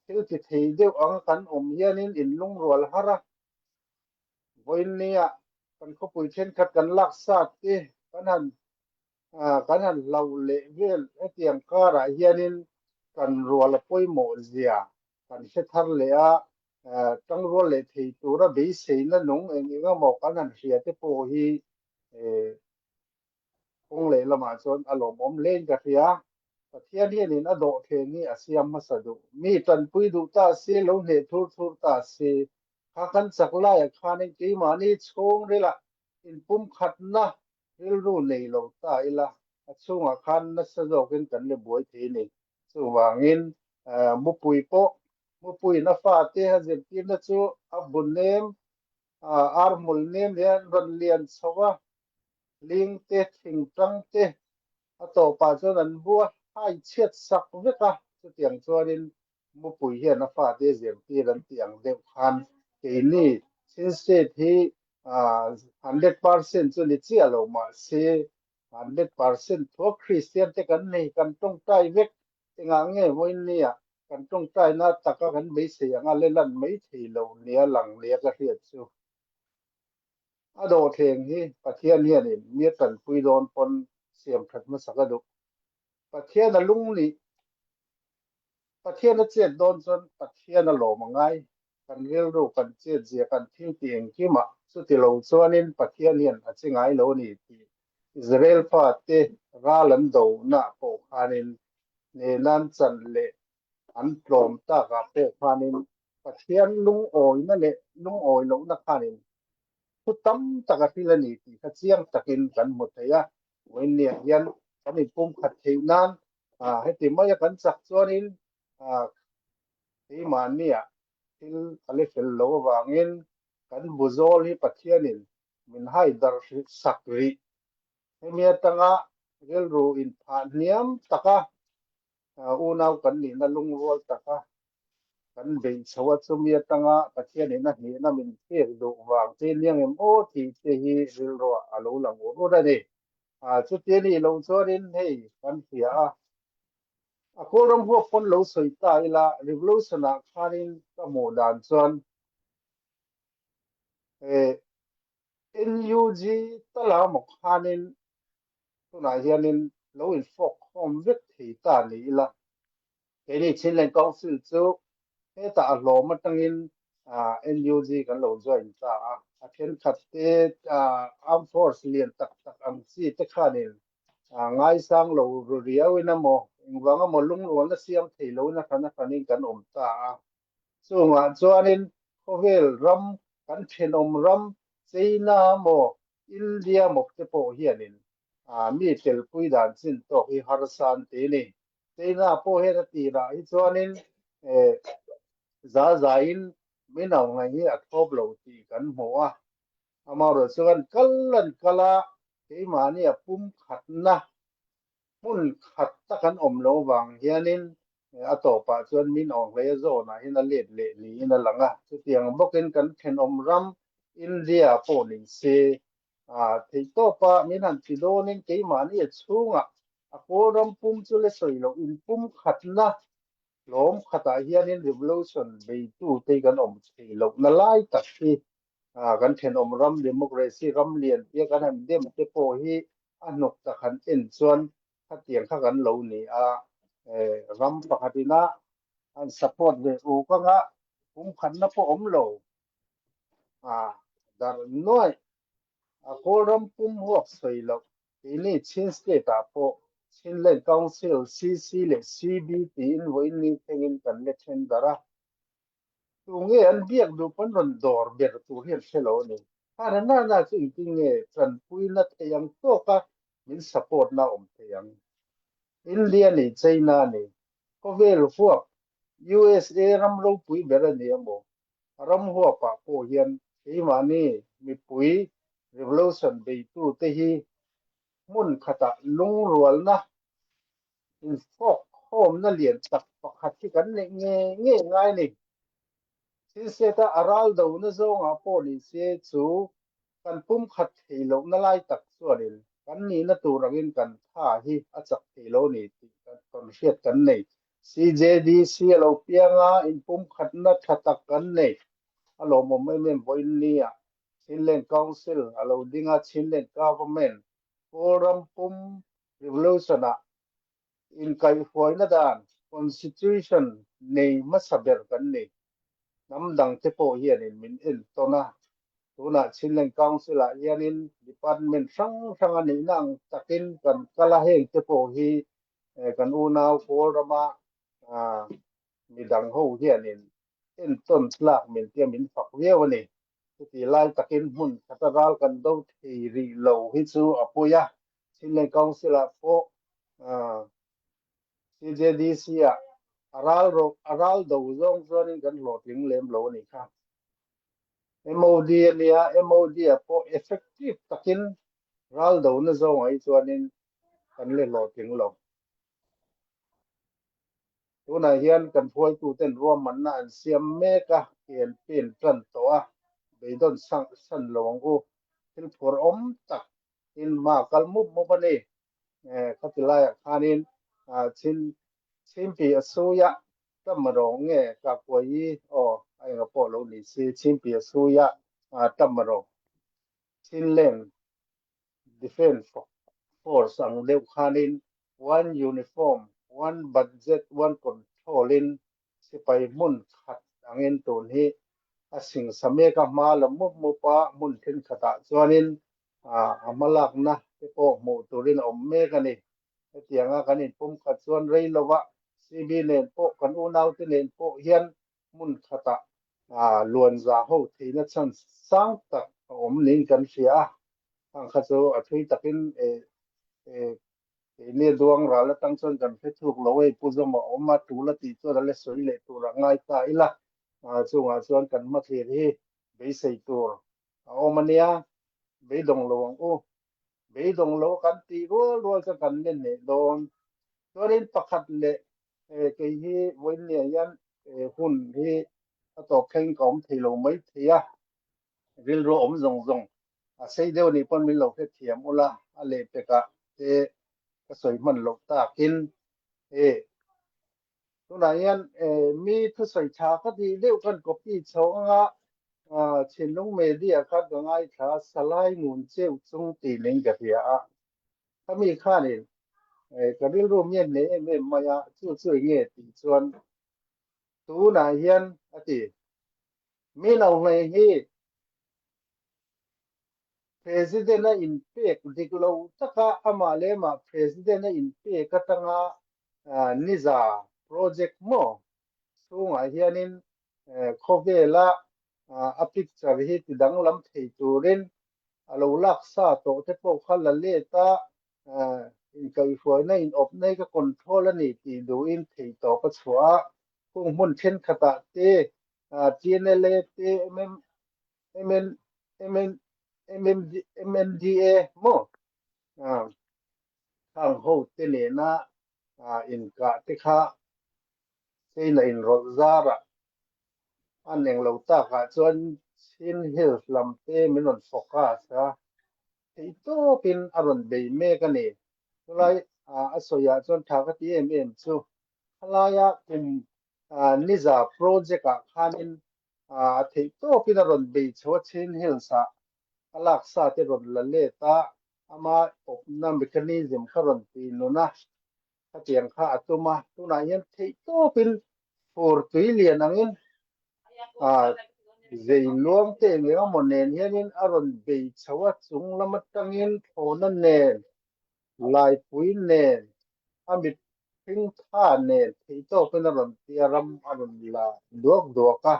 thil ti thei deuh anga kan awm hianin in lungrual har a, vawiinnia kan khawpui thenkhat kan lak sat te kan han kan han hlau leh vel hetiang karah hianin kan rual a pawimawh zia kan hre thar leh a, tangrual leh thei tura beiseina nung eng eng emaw kan han hria te pawh hi kawng lehlamah chuan a lawmawm hlein ka hria. Pathian hianin a dawhthleng hi a siam hmasa duh. Mi ṭanpui duh ta si, lo hneh thurthur ta si, kha kan chak laiah khanin keimahni chhungril ah inpumkhatna rilru nei lo ta ila, a chhungah khan nasa zawkin kan le buai thei ni. Chuvangin mupui pawh, mupuiin a fate a zirtirna chu a bu nem, arhmul nem hian rawn lian chho a, hling te, thingtang te, A tawpah chuan an bu a hai chhiat sak vek a, chutiang chuanin mupui hian a fate zirtir an tih ang deuh khan keini Chin State hi 100% chu ni chiah lo mahse 100% thuak Kristian te kan nei, kan tawngtai vek. Engah nge vawiinnia kan tawngtaina taka kan beisei anga le lan mai thei lo nia lang nia ka hriat chu. A dawhthleng hi Pathian hianin mi a tanpui dawn pawn siam that hmasak a duh. Pathian a lung nih, Pathian a chet dawn chuan Pathian a lawm a ngai. Kan rilru, kan chetzia, kan thil tih engkimah chuti lo chuanin Pathian hian a che ngai lo a ni tih Israel fate ral an donaah pawh khanin hnenan chan leh an tlawm takah pawh khanin Pathian lungawina leh lungawi lohna khanin thu tam tak a hril a ni tih kha chiang takin kan hmu thei a. Vawiinniah hian kan inpumkhat theih nan heti maia kan chak chuanin keimahniah thil a le fel lo avangin kan buzawl hi Pathianin min hai darh sak rih. Hemi atanga rilru inphah hniam taka unau kan nihna lungrual taka kan beih chho a, chumi atanga Pathianin a hnihna min pek duh vang che nia ngem aw tih te hi rilruah a lo lang ur ur a ni. Chuti a nih loh chuanin hei kan hria a, a Kawlram huap pawn lo sawi ta ila Revolution-ah khanin ka hmuh dan chuan NUG tala maw khanin tunah hianin lo infawk khawm vek thei ta ni ila, keini Chinland Council chu hetah a hlawm atangin NUG kan lo join ta a, a thenkhat te Armed Force lian tak tak ang chi te khanin ngaisang lo ru riauin emaw engvang emaw lungrualna siam thei loin a hran a hranin kan awm ta a. Chungah chuanin khawvel ram kan thenawm ram China maw India mawp te pawh hianin mi telpui dan chin tawk hi harsa an ti a ni. China pawh hian a tirah hi chuanin za zain min au ngaih hi a thlawp lo tih kan hmu a. Amaherawhchu chuan kal an kal a, keimahni a pumkhatna Hmun khat tak an awm lo vang hianin a tawpah chuan min awnghlei a zawnah hian a let leh niin a lang a. Chutiang bawkin kan thenawm ram India pawh ni se theihtawpa min han ti dawnin keimahni a chhungah a kawl ram pum chu le sawi loh inpum khatna hlawm khatah hianin revolution beitute kan awm thei lohna lai tak hi kan thenawm ram democracy ram lian tia kan han dem te pawh hi a hnawk tak han en chuan khatiang kha kan lo ni a, ram pakhat ina an support ve uk anga pumkhatna pawh awm lo a darh nuaih a Kawl ram pum huak sawi loh keini Chin state ah pawh Chinland Council CC leh CB tiin vawiin ni thlengin kan la then darh a. Tu nge an biak duh pawn rawn dawr ber tur hi an hre lo a ni. Hana nana chu engtin nge tanpuina thei ang tawka min support na awm thei ang. India ni China ni khawvel huap USA ram ropui ber a ni emaw ram huapah pawh hian keimahni mipui revolution beitu te hi hmun khatah lungrualna Infawk khawmna lian tak pakhat hi kan neih ngei ngei ngai ni. Thilset a a ral dona zawngah pawh ni se chu kan pumkhat thei lohna lai tak chuanin kan nihna tur angin kan tha hi a chak thei lo ni tih kan hriat kan nei. CJDC a lo piang a, inpumkhatna tha tak kan nei. A lawmawm em em vawiin nia Chinland Council a lo ding a, Chinland Government, Kawlram pum Revolution-ah inkaihhruaina dan, Constitution, nei hmasa ber kan ni. Hnam dangte pawh hianin min entawn a, tunah Chinland Council-ah hianin department hrang hrang a nihna ang takin kan kal a, hengte pawh hi Kan unau Kawl rama midang ho hianin entawn tlak min tia min fak viau a ni. Chuti lai takin hmun khata ral kan do thei rih lo hi chu a pawi a. Chinland Council ah pawh CJDC ah a ral ro a ral do zawng chuanin kan hlawhtling lem lo a nih kha. MOD a nia, MOD ah pawh effective takin ral dona zawngah hi chuanin kan le hlawhtling lo. Tunah hian kan hruaituten ruahmanna an siam mek a, campaign tan tawh a, beidawn san lo ang u. Thil phur awm tak in hma kal mup mup a ni. Khati laiah khanin chin chimpi a sui a, Tamarawh nge ka kuai i aw a enga pawh lo ni si, chimpi a sui a, Tamarawh Chinland Defence Force ang deuh khanin one uniform, one budget, one control in sipai hmun khat angin tun hi a singsa mek a, hma la mup mup a, hmun thenkhatah chuanin a hmalakna te pawh hmuh turin a awm mek a ni. Hetianga kan inpumkhat chuan rei lova CB nen pawh kan unaute nen pawh hian hmun khatah luanza ho theihna chhan sang tak a awm niin kan hria a. Khang kha chu a thui takin keini duang ral atang chuan kan hre thuk lo hei Pu Zawma awm a tul a tih chuan a la sawi leh tur a ngai ta ila. Chungah chuan kan hmathlir hi beisei tur a awm a nia, beidawng lo ang u. Beidawng lo kan tih rual rual chuan kan len leh dawn. Chuanin pakhat leh kei hi vawiinniah hian hun hi a tawp thleng ka awm thei lo mai thei a, rilru awm zawng zawng a sei deuh nih pawn min lo hrethiam ula a lehpekah te ka sawi hman loh takin e tunah hian mi thusawi tha ka tih deuh kan copy chho anga thinlung media kha ka ngaithla salai ngun cheu chung tih ning ka hria a khami khanin ka rilru mian nei em em mai a chu chu enge tih chuan tunah hian a ti mi lo hlei hi President a inpek dik lo taka amah leh amah President a inpek atanga Niza project maw chhungah hianin khawvela a picture hi ti danglam thei turin a lo lak sa tawh te pawh kha la let a, inkaihhruaina inawpna hi ka control a ni tih duhin theihtawp a chhuah a, kung hmun thenkhatah te TNLA te MM MN MN MMD MNDA maw khang ho te nena inkah te kha China inrawlh zarah an englo takah chuan Chin Hills lam te min rawn focus a, theihtawpin a rawn bei mek a ni. Chulai a sawiah chuan tha ka ti em em chu khalaia kum Niza project ah khanin a theih tawpin a rawn bei chho a, Chin Hills ah a laksa te rawn la let a, ama awpna mechanism kha rawn ti nun a, khatiang kha a tum a, tunah hian theih tawpin fur tui lian angin zei luang te eng eng emaw nen hianin a rawn bei chho a, chung lam atangin thlawhna nen, laipui nen, a mit hring tha nen theih tawpin a rawn tia ram a rawn la duak duak a,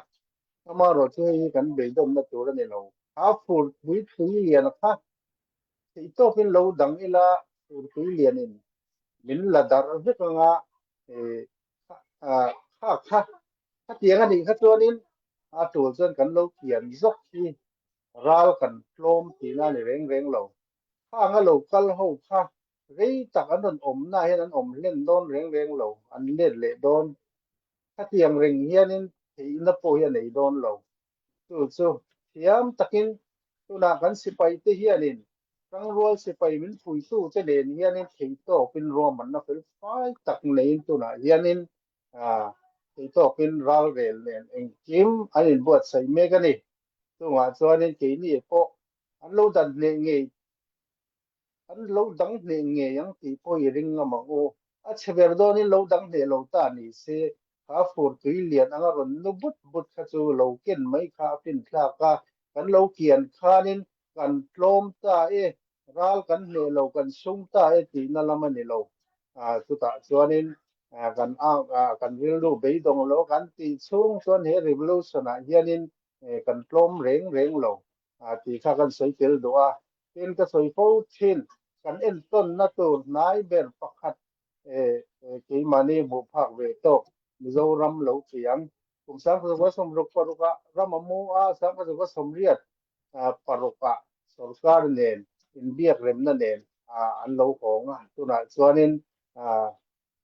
amaherawh chu hei hi kan beidawnna tur a ni lo. Kha fur tui tui lian kha theih tawpin lo dang ila fur tui lianin min la darh vek anga kha kha khatiang a nih kha chuanin a tul chuan kan lo kian zawk hi ral kan tlawm tihna a ni reng reng lo. Khang a lo kal ho kha rei tak an rawn awmna hian an awm hlen dawn reng reng lo, an let leh dawn. Khatiang reng hianin theihna pawh hi a nei dawn lo. Chu chu thiam takin tunah kan sipai te hianin Tangrual sipai min puitu te nen hianin theihtawpin ruahmanna fel fai tak neiin tunah hianin theihtawpin ralrel nen engkim an inbuatsaih mek a ni. Chungah chuanin keini pawh an lo dan hneh ngei an lo dang hneh ngei ang tih pawh i ring ngam ang u. A chhe ber dawnin lo dang hneh lo ta ni se, kha fur tui lian anga rawn nu but but kha chu lo ken mai kha a finthlak a, kan lo kian khanin kan tlawm ta e, ral kan hneh lo, kan sum ta e tihna lam a ni lo. Chutah chuanin kan kan rilru beidawng lo kan tih chhung chuan he revolution ah hianin kan tlawm reng reng lo tih kha kan sawi tel duh a. Tin ka sawi fo thin, kan entawnna tur hnai ber pakhat keimahni hmuh phak ve tawk Mizoram lo chiang. Kum 1966 ah ram a mu a, 1988 parukah sorkar nen inbiak remna nen an lo hawng a, tunah chuanin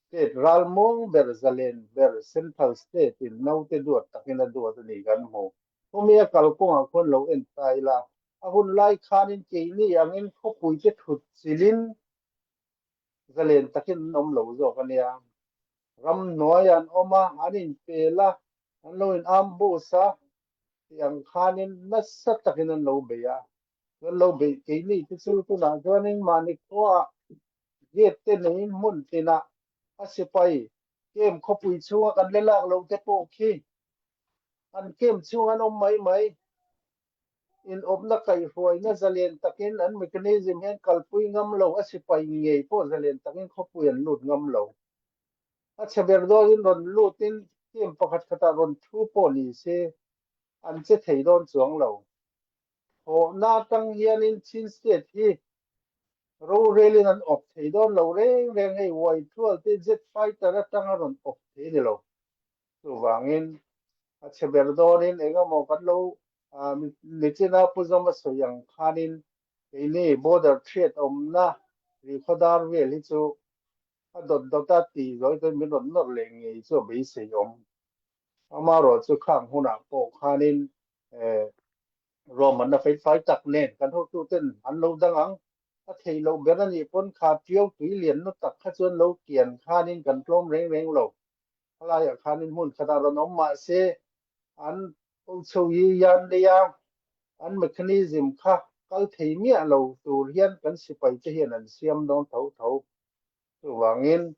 state ralmuang ber zalen ber central state in naute duat takin a duat a ni kan hmu. Khumi a kalkawngah khuan lo en ta ila, a hun lai khanin keini angin khawpuite thut chilhin zalen takin an awm lo zawk a nia. Ramhnuai an awm a, an inpel a, an lo in ambush a, tih ang khanin nasa takin an lo bei a. An lo beih keini te chu tunah chuanin mahni khuaah gate te neiin hmun tinah a sipai camp khawpui chhunga kan la lak lo te pawh khi an camp chhung an awm mai mai. Inawpna kaihhruaina zalen takin an mechanism hian kalpui ngam lo, a sipai ngei pawh zalen takin khawpui an lut ngam lo. A chhe ber dawlin rawn lutin team pakhat khatah rawn thu pawh ni se an che thei dawn chuang lo. Thawhna atang hianin Chin State hi rorelin an awp thei dawn lo reng reng, hei Uaithual te jet fighter atanga rawn awp thei ni lo. Chuvangin a chhe ber dawnin eng emaw kan lo nichina Pu Zawma sawi ang khanin keini border thriat awmna Rihkhawdar vel hi chu a dawt dawt a ti zawi chuan min rawn nawr leh ngei chu a beisei awm. Amaherawh chu khang hunah pawh khanin ruahmanna felfai tak nen kan hotuten an lo dang ang. A theih loh ber a nih pawn kha ṭiau tui lian na tak kha chuan lo kian khanin kan tlawm reng reng lo. Khalaiah khanin hmun khatah rawn awm mah se an Ho hi yan nei a, an mechanism kha kal thei miah lo tur hian kan sipai te hian an siam dawn tho tho. Chuvangin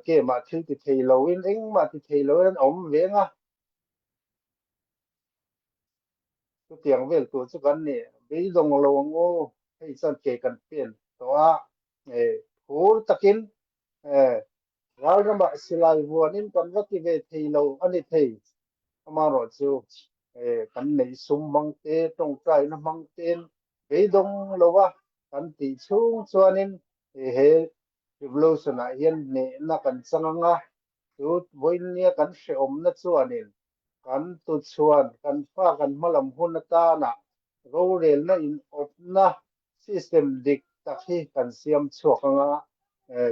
kemah thil ti thei loin engmah ti thei loin an awm veng a. Chutiang vel tur chu kan ni beidawng lo ang u, hei chuan ke kan pen tawh a, phur takin Ralramah silai vuanin kan va ti ve thei lo a ni thei. Amaherawh chu kan neih sum hmang te, tawngtaina hmang tein beidawng lova kan tih chhung chuanin he revolution-ah hian hnehna kan chang ang a, chu vawinia kan hrehawmna chuanin kan tuchhuan, kan fa kan hmalam hun atana rorelna inawpna System dik tak hi kan siam chhuak ang a,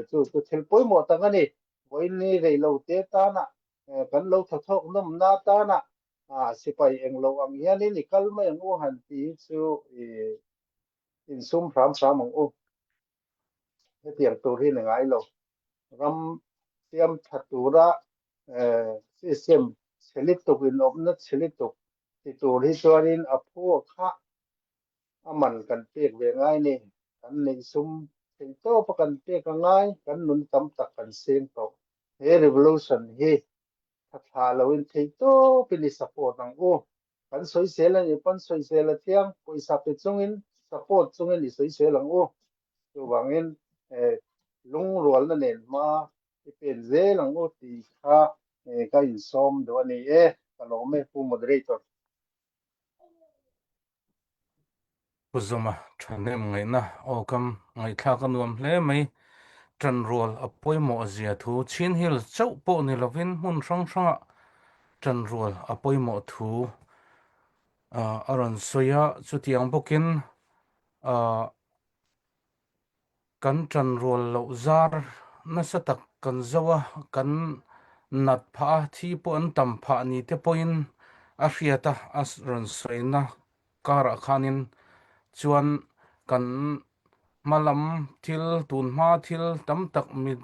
chu chu thil pawimawh tak a ni. Vawiin rei lo te tana kan lo thathawk nawmna atana sipai eng lo ang hianin i kal mai ang u han ti hi chu i insum hram hram ang u. Hetiang tur hi ni ngai lo. Ram siam tha tura system chhe lutuk inawpna chhe lutuk ti tur hi chuanin a phuak kha a man kan pek ve ngai ni. Kan neih sum theih tawp a kan pek a ngai, kan nun tam tak kan seng tawh. He revolution hi tha thlah loin theih tawpin i support ang u. Kan sawisel a nih pawn sawisel a thiang, pawisa pe chungin support chungin i sawisel ang u. Chuvangin lungrualna nen hma i pen zel ang u tih kha ka insawm duh a ni e. Ka lawm e Pu Moderator. Pu Zawma thahnem ngaihna awkam ngaihthlak a nuam hle mai. Ṭanrual a pawimawh zia thu Chin Hill chauh pawh ni lovin hmun hrang hrangah ṭanrual a pawimawh thu a rawn sawi a, chutiang bawkin Kan ṭanrual loh zar nasa tak kan zo a, kan nat phah a, thi pawh an tam phah ni te pawhin a hriat a, a rawn sawina karah khanin chuan kan hma lam thil, tun hma thil tam tak mi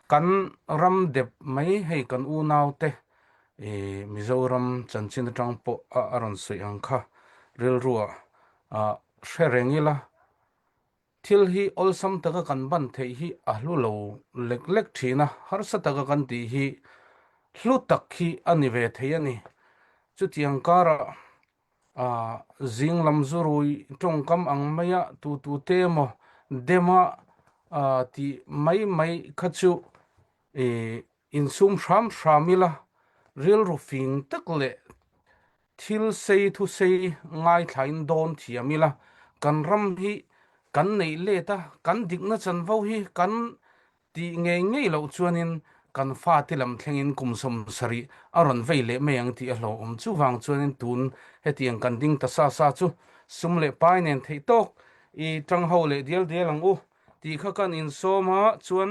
kan ram dep mai hei kan unaute ih Mizoram chanchin atang pawh a rawn sawi ang kha rilruah hre reng ila. Thil hi awlsam taka kan ban theih hi a hlu lo lek lek thin a, harsa taka kan tih hi hlu tak hi a ni ve thei a ni. Chutiang karah zing lam zurui tawngkam ang maia tu tu te emaw dema. Tih mai mai kha chu insum hram hram ila, rilru fing tak leh thil sei thu sei ngaithlain dawn thiam ila, kan ram hi kan neih let a, kan dikna chanvo hi kan tih ngei ngei loh chuanin kan fate lam thlengin kum 70 a rawn vei leh mai ang tih a hlauhawm. Chuvang chuanin tun hetiang kan ding ta sa sa chu sum leh pai nen theih tawk i tang ho leh dial dial ang u tih kha kan insawm a, chuan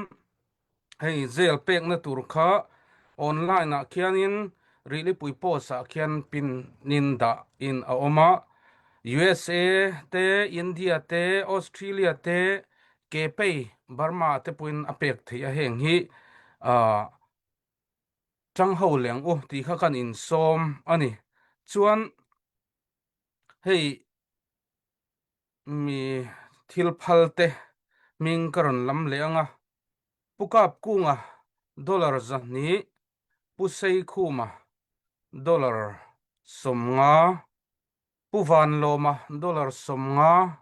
hei zel pekna tur kha online ah khianin Rihlipui post ah khian pin in dah in a awm a, USA te, India te, Australia te, Kepei Burma te pawhin a pek theih a heng hi ah tang ho leng u tih kha kan insawm a ni. Chuan hei Mi thil phal te hming ka rawn lam leh ang a, Pu Kapkunga dollar 200, Pu Seikhuma dollar 50, Pu Vanlawma dollar 50,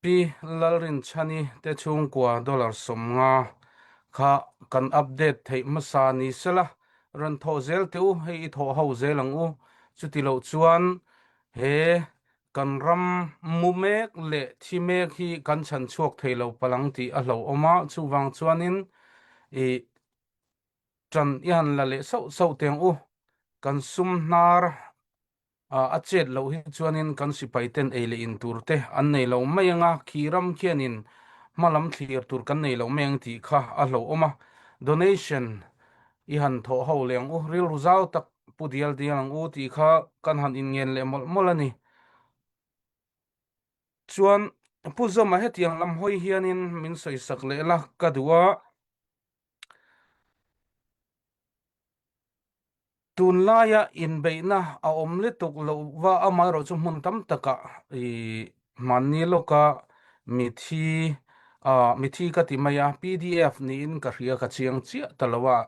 Pi Lalrinchhani te chhungkua dollar 50 kha kan update theih hmasa ni sela, rawn thawh zel teh u, hei i thawh ho zel ang u. Chuti loh chuan he kan ram mu mek leh thi mek hi kan chhan chhuak thei lo palang tih a hlauhawm a, chuvang chuanin i ṭan i han la leh sauh sauh teh ang u, kan sum hnar A chet loh hi chuanin kan sipai ten ei leh in tur te an nei lo mai ang a, khi ram khianin hma lam thlir tur kan nei lo mai ang tih kha a hlauhawm a. Donation i han thawh ho leh ang u, rilru zau tak pu dial dial ang u tih kha kan han inngen leh mawlh mawlh a ni. Chuan Pu Zawma hetiang lam hawi hianin min sawisak leh la ka duh a. Tunlaia inbeihna a awm lutuk loh va, amaherawh chu hmun tam takah i hmanni lawka mithi ah mithi ka ti mai a, pdf niin ka hria ka chiang chiah ta lo a,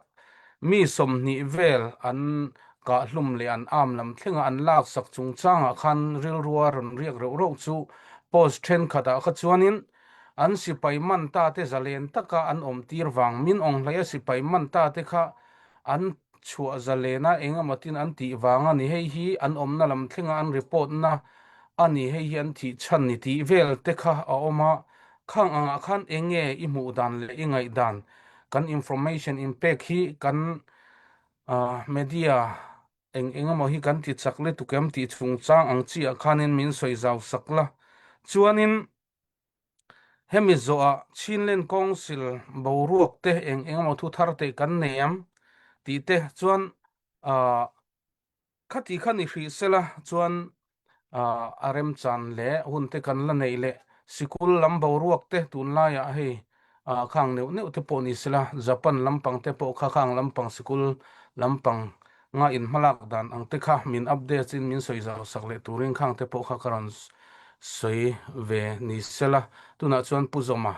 mi 20 vel an kahhlum leh an arm lam thlenga an laksak chungchangah khan rilrua rawn riak reuh reuh chu post thenkhatah kha chuanin an sipai man ta te zalen taka an awm tir vang min awng hlei a sipai man ta te kha an chhuah zalena eng emaw tin an tih vang a ni, hei hi an awmna lam thlenga an report na a ni, hei hi an thih chhan ni tih vel te kha a awm a, khang angah khan eng nge i hmuh dan leh i ngaih dan kan information in pek hi kan media eng eng emaw hi kan ti chak lutuk em tih chungchang ang chi ah khanin min sawi zau sak la, chuanin Hemi zawhah Chinland Council boruak te eng eng emaw thu thar te kan nei ang tih te chuan ah khati kha ni hrih sela chuan ah a remchan leh hun te kan la neih leh sikul lam boruak te tunlaiah hei ah khang neuh neuh te pawh ni sela Japan lampang te pawh kha khang lampang sikul lampang nga in hmalak dan ang te kha min updates in min sawi zau sak leh turin khang te pawh kha ka rawn sawi ve ni sela tunah chuan Pu Zawma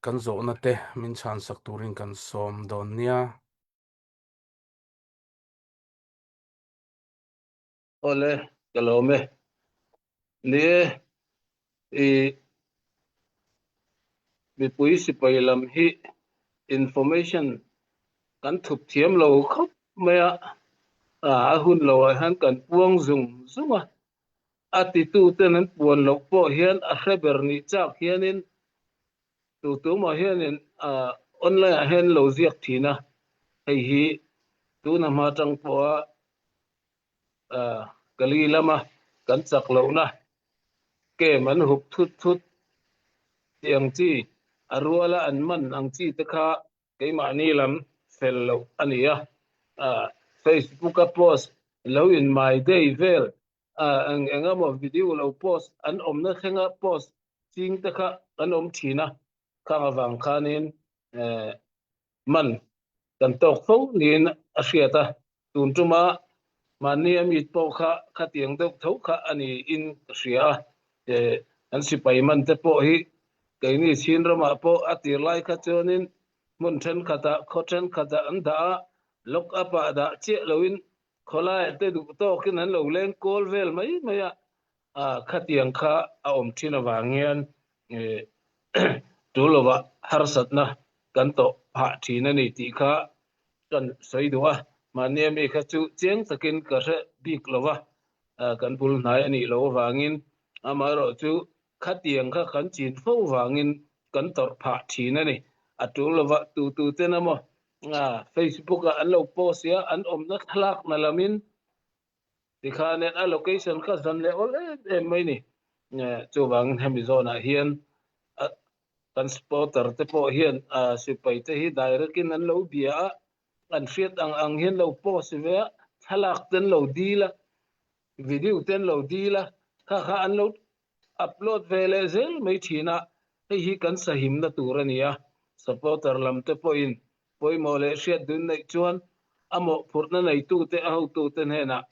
kan zawhna te min chhan sak turin kan sawm dawn nia. Awle, ka lawm e. Ni e, i mipui sipai lam hi information kan thup thiam lo khawp mai a, a hun lo ah hian kan puang zung zung a, a titu ten an puan loh pawh hian a hre ber nih chak hianin tu tumah hianin online ah hian lo ziak thin a, hei hi tuna hma tang pawha Kali lama kan chak lohna kem an hup thut thut tih ang chi, a ruala an man ang chi te kha keimahni lam fel loh a ni a. Facebook-a post lo in my day vel eng eng emaw video lo post an awmna thlenga post ching te kha an awm thin a, khang avang khanin man kan tawk fo niin a hriat a, tun tuma mahni a mit pawh kha khatiang deuh tho kha a niin ka hria a, an sipai man te pawh hi keini Chin ramah pawh a tir lai kha chuanin hmun thenkhatah khaw thenkhatah an dah a, lock up ah dah chiah loin khawlaiah te duh tawkin an lo leng kawl vel mai mai a, khatiang kha a awm thin avang hian. Tul lovah harsatna kan tawh phah thin a ni tih kha kan sawi duh a. Mahni ami kha chu chiang takin ka hre bik lo va, kan bul hnai a nih loh avangin amaherawh chu khatiang kha kan chin fo vangin kan tawrh phah thin a ni. A tul lovah tu tu ten emaw Facebook ah an lo post i a, an awmna thlalakna lamin Tikhan a location kha zan leh awl em em mai ni. Chuvangin hemi zawnah hian kan supporter te pawh hian sipai te hi direct in an lo bia a, an hriat ang ang hian lo post ve a, thlalak te an lo dil a, video te an lo dil a, kha kha an lo upload ve leh zel mai thin a, hei hi kan sahimna tur a ni a, supporter lam te pawhin pawimawh leh hriat dun neih chuan a mawhphurhna neitute a hotute hnenah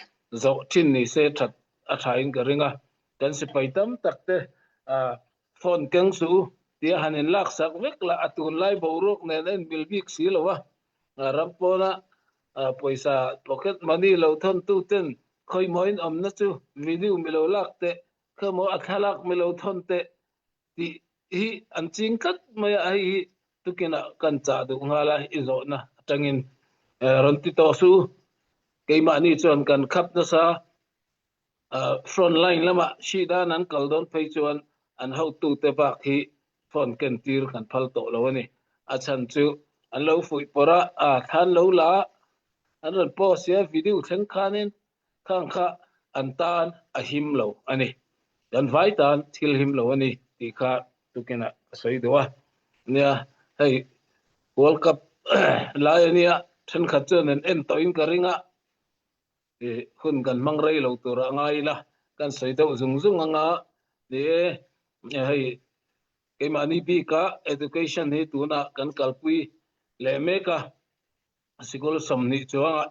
zawh thin ni se that a thain ka ring a, kan sipai tam tak te phone keng suh u tia han in laksak vek lah a tunlai boruak nen a inmil bik si lo a, ram pawna pawisa pocket money lo thawn tu ten khawihmawhin awmna chu video milo lak teh, khawmaw a thlalak milo thawn teh tih hi an ching tlat mai a, hei hi tukinah kan chah duh nghal a, i zawhna atangin rawn ti tawh suh u. Keimahni chuan kan khap nasa, front line lamah hri dan an kal dawn phei chuan an hotute bak hi phone ken tir kan phal tawh lo a ni. A chhan chu an lo fuih pawrh a, a thlan lo la a, an rawn post i a, video thleng khanin Khang kha an tan a him lo a ni. Kan vai tan thil him lo a ni tih kha tukinah ka sawi duh a. Nia, hei World Cup lai a nia, thenkhat chuan an en tawhin ka ring a, hun kan hmang rei lo turah ngai ila kan sawi deuh zung zung anga ni e, hei keimahni bika education hi tunah kan kalpui leh mek a. Sikul 20 chuangah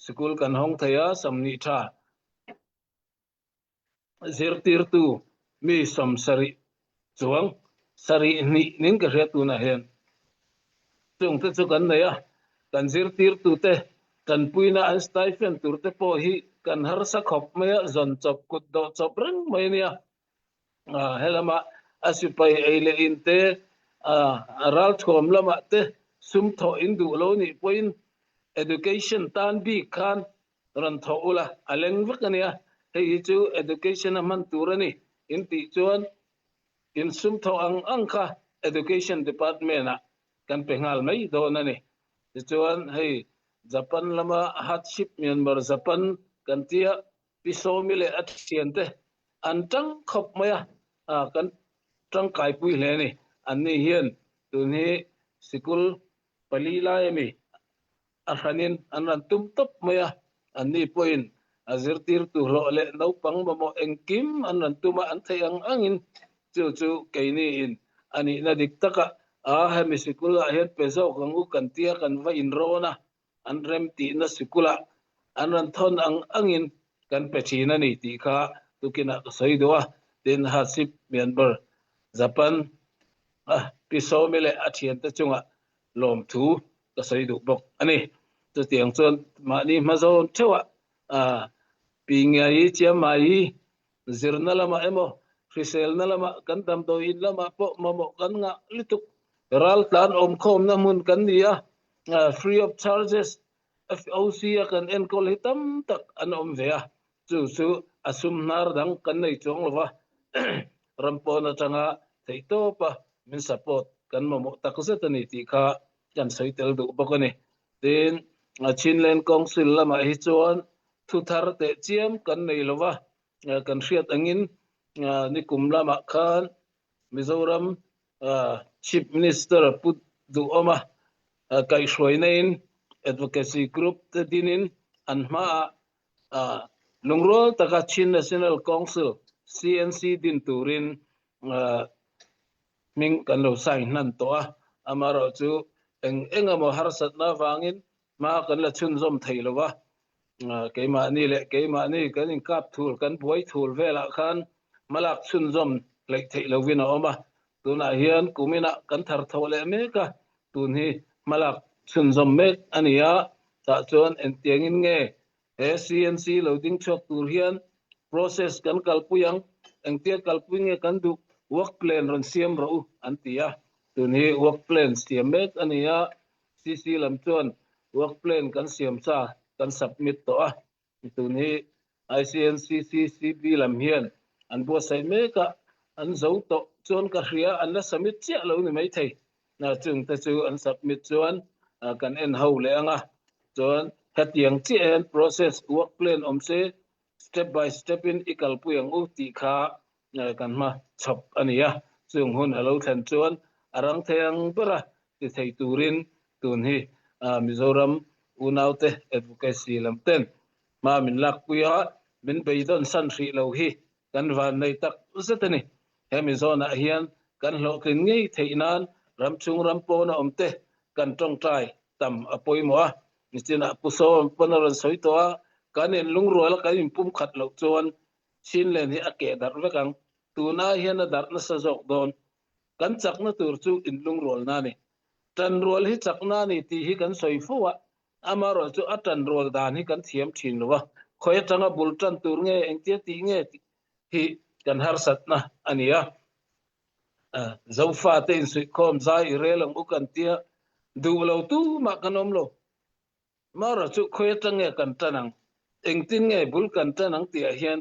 sikul kan hawng thei a, 20 tha zirtirtu mi 70 chuang sarih hnih nin ka hria tunah hian chungte chu kan nei a, kan zirtirtute tanpuina an stipend turte pawh hi kan harsa khawp mai a, zawn chawp kut dawh chawp reng mai a nia. Helama a sipai ei leh in te, a ralthuam lamah te sum thawh in duh lo nih pawhin education tan bik khan rawn thawh ula a leng vek a nia. Hei hi chu education a hman tur a ni in tih chuan in sum thawh ang ang kha education department ah kan pe nghal mai dawn a ni. Tichuan hei Japan lama hardship Myanmar Japan kan tia Pi Sawmi leh a thiante an tang khawp mai a, kan tangkaipui hle a ni. Anni hian tun hi sikul pali lai ami a hranin an rawn tum tawp mai a, anni pawhin a zirtirtu hlawh leh naupang mamawh engkim an rawn tum a, an theih ang angin chu chu keiniin a nihna dik takah a hemi sikulah hian pe zawk ang u kan tia kan va inrawn a. an remtihna sikulah an rawn thawn ang angin kan pe thin a ni tih kha tukinah ka sawi duh a, tin Hasip Myanmar Japan a Pi Sawmi leh a thiante chungah lawmthu ka sawi duh bawk a ni. Chutiang chuan mahni hma zawn theuhah Pi Ngiai Chiamai zirna lamah emaw hriselna lamah kan damdawi in lamah pawh mamawh kan ngah lutuk raltlan awmkhawmna hmun kan ni a, free of charges FOC a kan enkawl hi tam tak an awm ve a, chu chu a sum hnar dang kan nei chuang lo va, ram pawn atanga theihtawpa min support kan mamawh takzet a ni tih kha kan sawi tel duh bawk a ni. Tin, Chinland Council lamah hi chuan thu thar teh chiam kan nei lo va, kan hriat angin nikum lamah khan Mizoram Chief Minister Pu Duhawma kaihhruaina-in Advocacy Group te dinin an hmaah lungrual taka Chin National Council, CNC, din turin hming kan lo sign hnan tawh a, amaherawh chu eng eng emaw harsatna avangin hma kan la chhunzawm thei lo va, keimahni leh keimahni kan inkap thul, kan buai thul velah khan hmalak chhunzawm hleih theih lovin a awm a, tunah hian kuminah kan thar thawh leh mek a, tun hi hmalak chhunzawm mek a ni a, tah chuan engtiangin nge He CNC lo ding chhuak tur hian process kan kalpui ang, engtia kalpui nge kan duh? Work plan rawn siam rawh u an ti a. Tun hi work plan siam mek a ni a, CC lam chuan work plan kan siam sa kan submit tawh a. Tun hi ICNCC CB lam hian an buatsaih mek a, an zo tawh chuan ka hria an la submit chiah lo ni maithei. Chung te chu an submit chuan kan en ho leh ang a, chuan hetiang chiah hian process work plan awm se step by step in i kalpui ang u tih kha kan hma chhawp a ni a. Chung hun a lo thlen chuan a rang thei ang bera ti thei turin tun hi Mizoram unaute advocacy lam ten hma min lakpui a, min beidawn san hrih lo hi kan vannei tak zet a ni. Hemi zawnah hian kan hlawhtlin ngei theih nan ramchhung ram pawna awmte kan tawngtai tam a pawimawh a. Nichinah Pu Sawm pawn a rawn sawi tawh a, kan inlungrual a kan inpumkhat loh chuan Chinland hi a keh darh vek ang. Tuna hian a darh nasa zawk dawn. Kan chakna tur chu inlungrualna a ni. Tanrual hi chakna a ni tih hi kan sawi fo a, amaherawh chu a tanrual dan hi kan thiam thin lo a, khawi atanga bul tan tur nge, engtia tih nge tih hi kan harsatna a ni a. Zofate insuihkhawm zai i rel ang u kan tia, duh lo tumah kan awm lo. Mara chu khawi atang nge kan tan ang, engtin nge bul kan tan ang tihah hian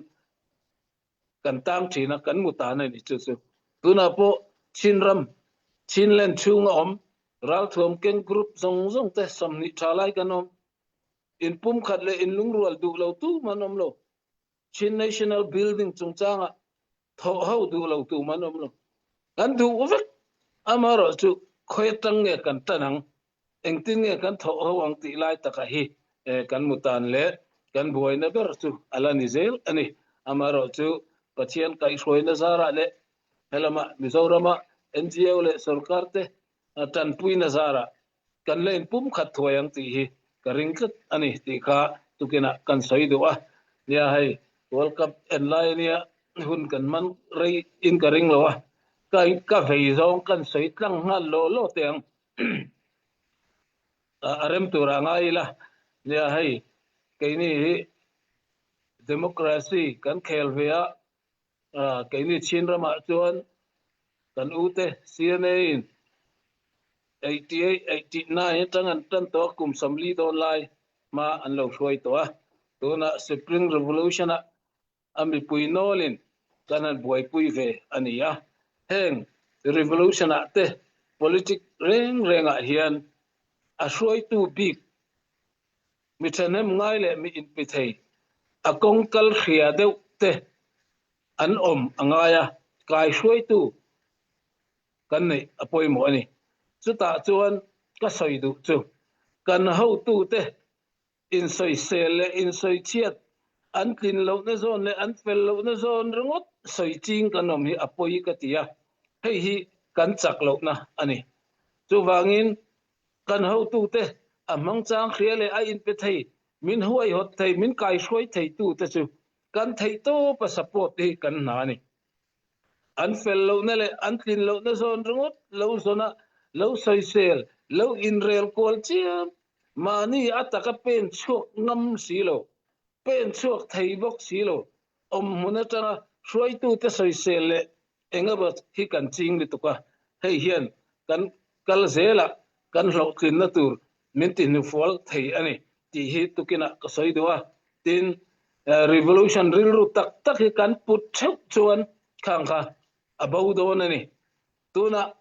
kan tang thin a, kan mu tan a ni chu chu. Tunah pawh Chinram, Chinland chhunga awm ralthuam keng group zawng zawng te 20 tha lai kan awm. Inpumkhat leh inlungrual duh lo tum an awm lo. Chin National Building chungchanga thawh ho duh lo tum an awm lo. Kan duh vek, amaherawh chu khawi atang nge kan tan ang, engtin nge kan thawh ho ang tih lai taka hi kan mu tan leh kan buaina ber chu a la ni zel a ni. Amaherawh chu Pathian kaihhruaina zarah leh helama Mizorama NGO leh sorkar te tanpuina zarah kan la inpumkhat thuai ang tih hi ka ring tlat a ni tih kha tukinah kan sawi duh a. Nia hei World Cup en lai ania hun kan hman rei in ka ring lo a, ka ka vei zawng kan sawi tlang nghal law law teh ang. A rem turah ngai ila. Nia hei keini hi democracy kan khel ve a, keini Chin ramah chuan kan ute CNA in 88, 89 atang an tan tawh a, kum 40 dawn lai hma an lo hruai tawh a. Tunah Spring Revolution ah a mipui nawlin kan han buaipui ve a ni a. Heng revolution ah te politic reng rengah hian a hruaitu bik mi thahnem ngai leh mi inpe thei a kawng kal hria deuh te an awm a ngai a, kai hruaitu kan neih a pawimawh a ni. Chutah chuan ka sawi duh chu kan hotute insawisel leh insawichhiat an tlin lohna zawn leh an fel lohna zawn ringawt sawi ching kan awm hi a pawi ka ti a, hei hi kan chak lohna a ni. Chuvangin kan hotute a hmangchang hria leh a inpe thei, min huaihawt thei, min kaihruai theitute chu kan theihtawpa support hi kan hna a ni. An fel lohna leh an tlin lohna zawn ringawt lo zawna lo sawisel, lo inrel kual chiam, mahni a taka pen chhuak ngam si lo, pen chhuak thei bawk si lo, awmhmun atanga hruaitute sawisel leh engemaw hi kan ching lutuk a, hei hian kan kal zelah kan hlawhtlinna tur min ti hnufual thei a ni tih hi tukinah ka sawi duh a. Tin, revolution rilru tak tak hi kan put theuh chuan khang kha a bo dawn a ni. Tunah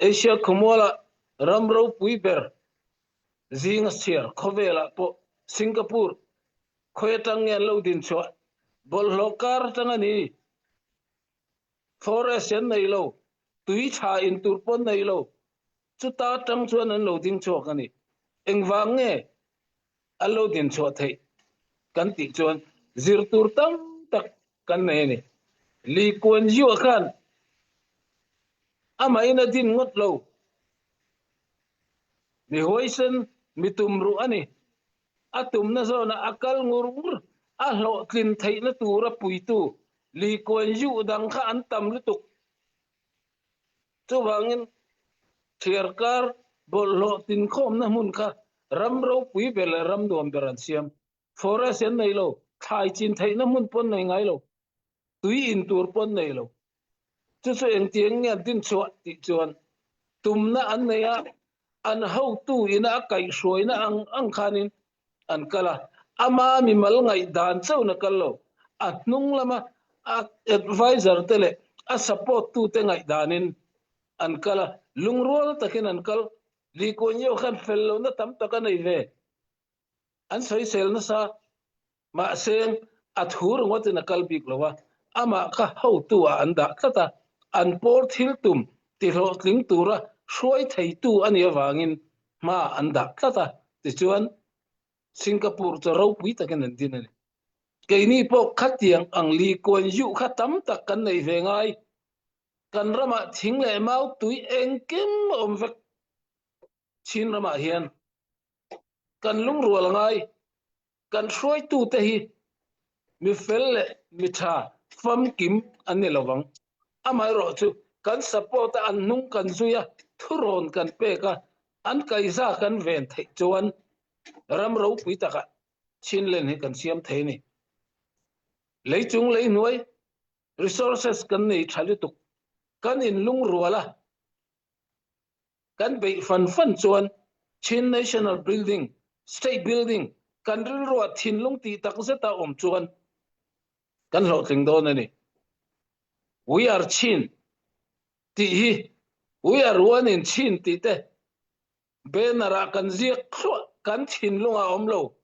Asia khawmuala ram ropui ber zinga chhiar khawvelah pawh Singapore khawi atang nge an lo din chhuah bawlhhlawh kar atang a ni. Forest an nei lo, tui tha in tur pawh an nei lo. Chuta atang chuan an lo ding chhuak a ni. Engvang nge an lo din chhuah theih kan tih chuan zir tur tam tak kan nei a ni. Lee Kuan Yew-a khan amahin a din ngawt lo. Mi huaisen, mi tumruh a ni. A tumna zawnah a kal ngur ngur, a hlawhtlin theihna tura puitu Lee Kuan Yew dang kha an tam lutuk. Chuvangin thliarkar bawlhhlawh tinkhawmna hmun kha ram ropui ber leh ram nuam ber an siam. Forest an nei lo, thlai chin theihna hmun pawn nei ngai lo, tui in tur pawn nei lo. Chu chu engtiang nge an din chhuah tih chuan tumna an nei a, an hotu ina a kaihhruaina ang ang khanin an kal a, ama mimal ngaihdan chauhin a kal lo, a hnung lama a advisor te leh a support tute ngaihdanin an kal a, lungrual takin an kal. Lee Kuan Yew khan fel lohna tam tak a nei ve, an sawisel nasa. Mahse, a thu ringawtin a kal bik lo a, amah kha hotu-ah an dah tlat a, an pawl thil tum tihlawhtling tura hruai theitu a nih avangin hma an dah tlat a, tichuan Singapore chu ropui takin an din a ni. Keini pawh khatiang ang Lee Kuan Yew kha tam tak kan neih ve ngai. Kan ramah thing leh mau tui engkim a awm vek. Chin ramah hian kan lungrual ngai. Kan hruaitute hi mi fel leh mi tha famkim an ni lo vang. Amaherawh chu kan support a, an hnung kan zui a, thurawn kan pek a, an kaiza kan ven theih chuan ram ropui takah Chinland hi kan siam thei a ni. Leichung leihnuai resources kan nei tha lutuk, kan inlungrual a, Kan beih fan fan chuan Chin National Building, State Building, kan rilruah thinlung tih tak zeta awm chuan kan hlawhtling dawn a ni. We are Chin tih hi We are one in Chin tih te banner ah kan ziak thluah, kan thinlungah a awm lo.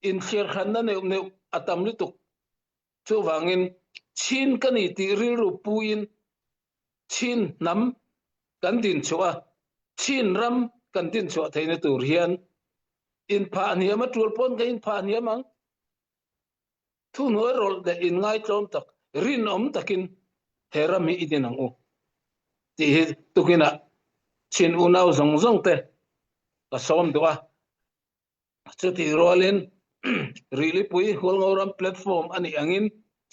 Inthliarhranna neuh neuh a tam lutuk. Chuvangin Chin ka ni tih rilru puin Chin hnam kan dinchhuah a, Chin ram kan dinchhuah theihna tur hian inphah hniam a tul pawn ka inphah hniam ang. Thuhnuai rawlh leh inngaitlawm tak, rinawm takin he ram hi i din ang u tih hi tukinah Chin unau zawng zawng te ka sawm duh a. Chutih rualin Rihlipui Hualngoram platform a nih angin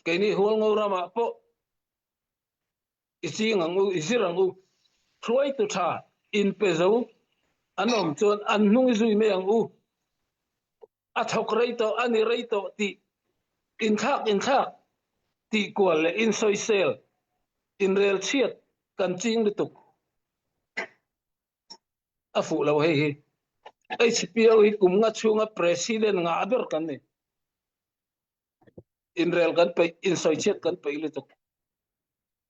keini Hualngoramah pawh i ching ang u, i zir ang u. Hruaitu tha inpe zo an awm chuan an hnung i zui mai ang u. A thawk rei tawh, a ni rei tawh tih inthlak inthlak tih kual leh insawisel, inrelchhiat kan ching lutuk. A fuh lo hei hi. HPO hi kum nga chhunga president ngah ber kan ni. Inrel kan peih, insawichhiat kan peih lutuk.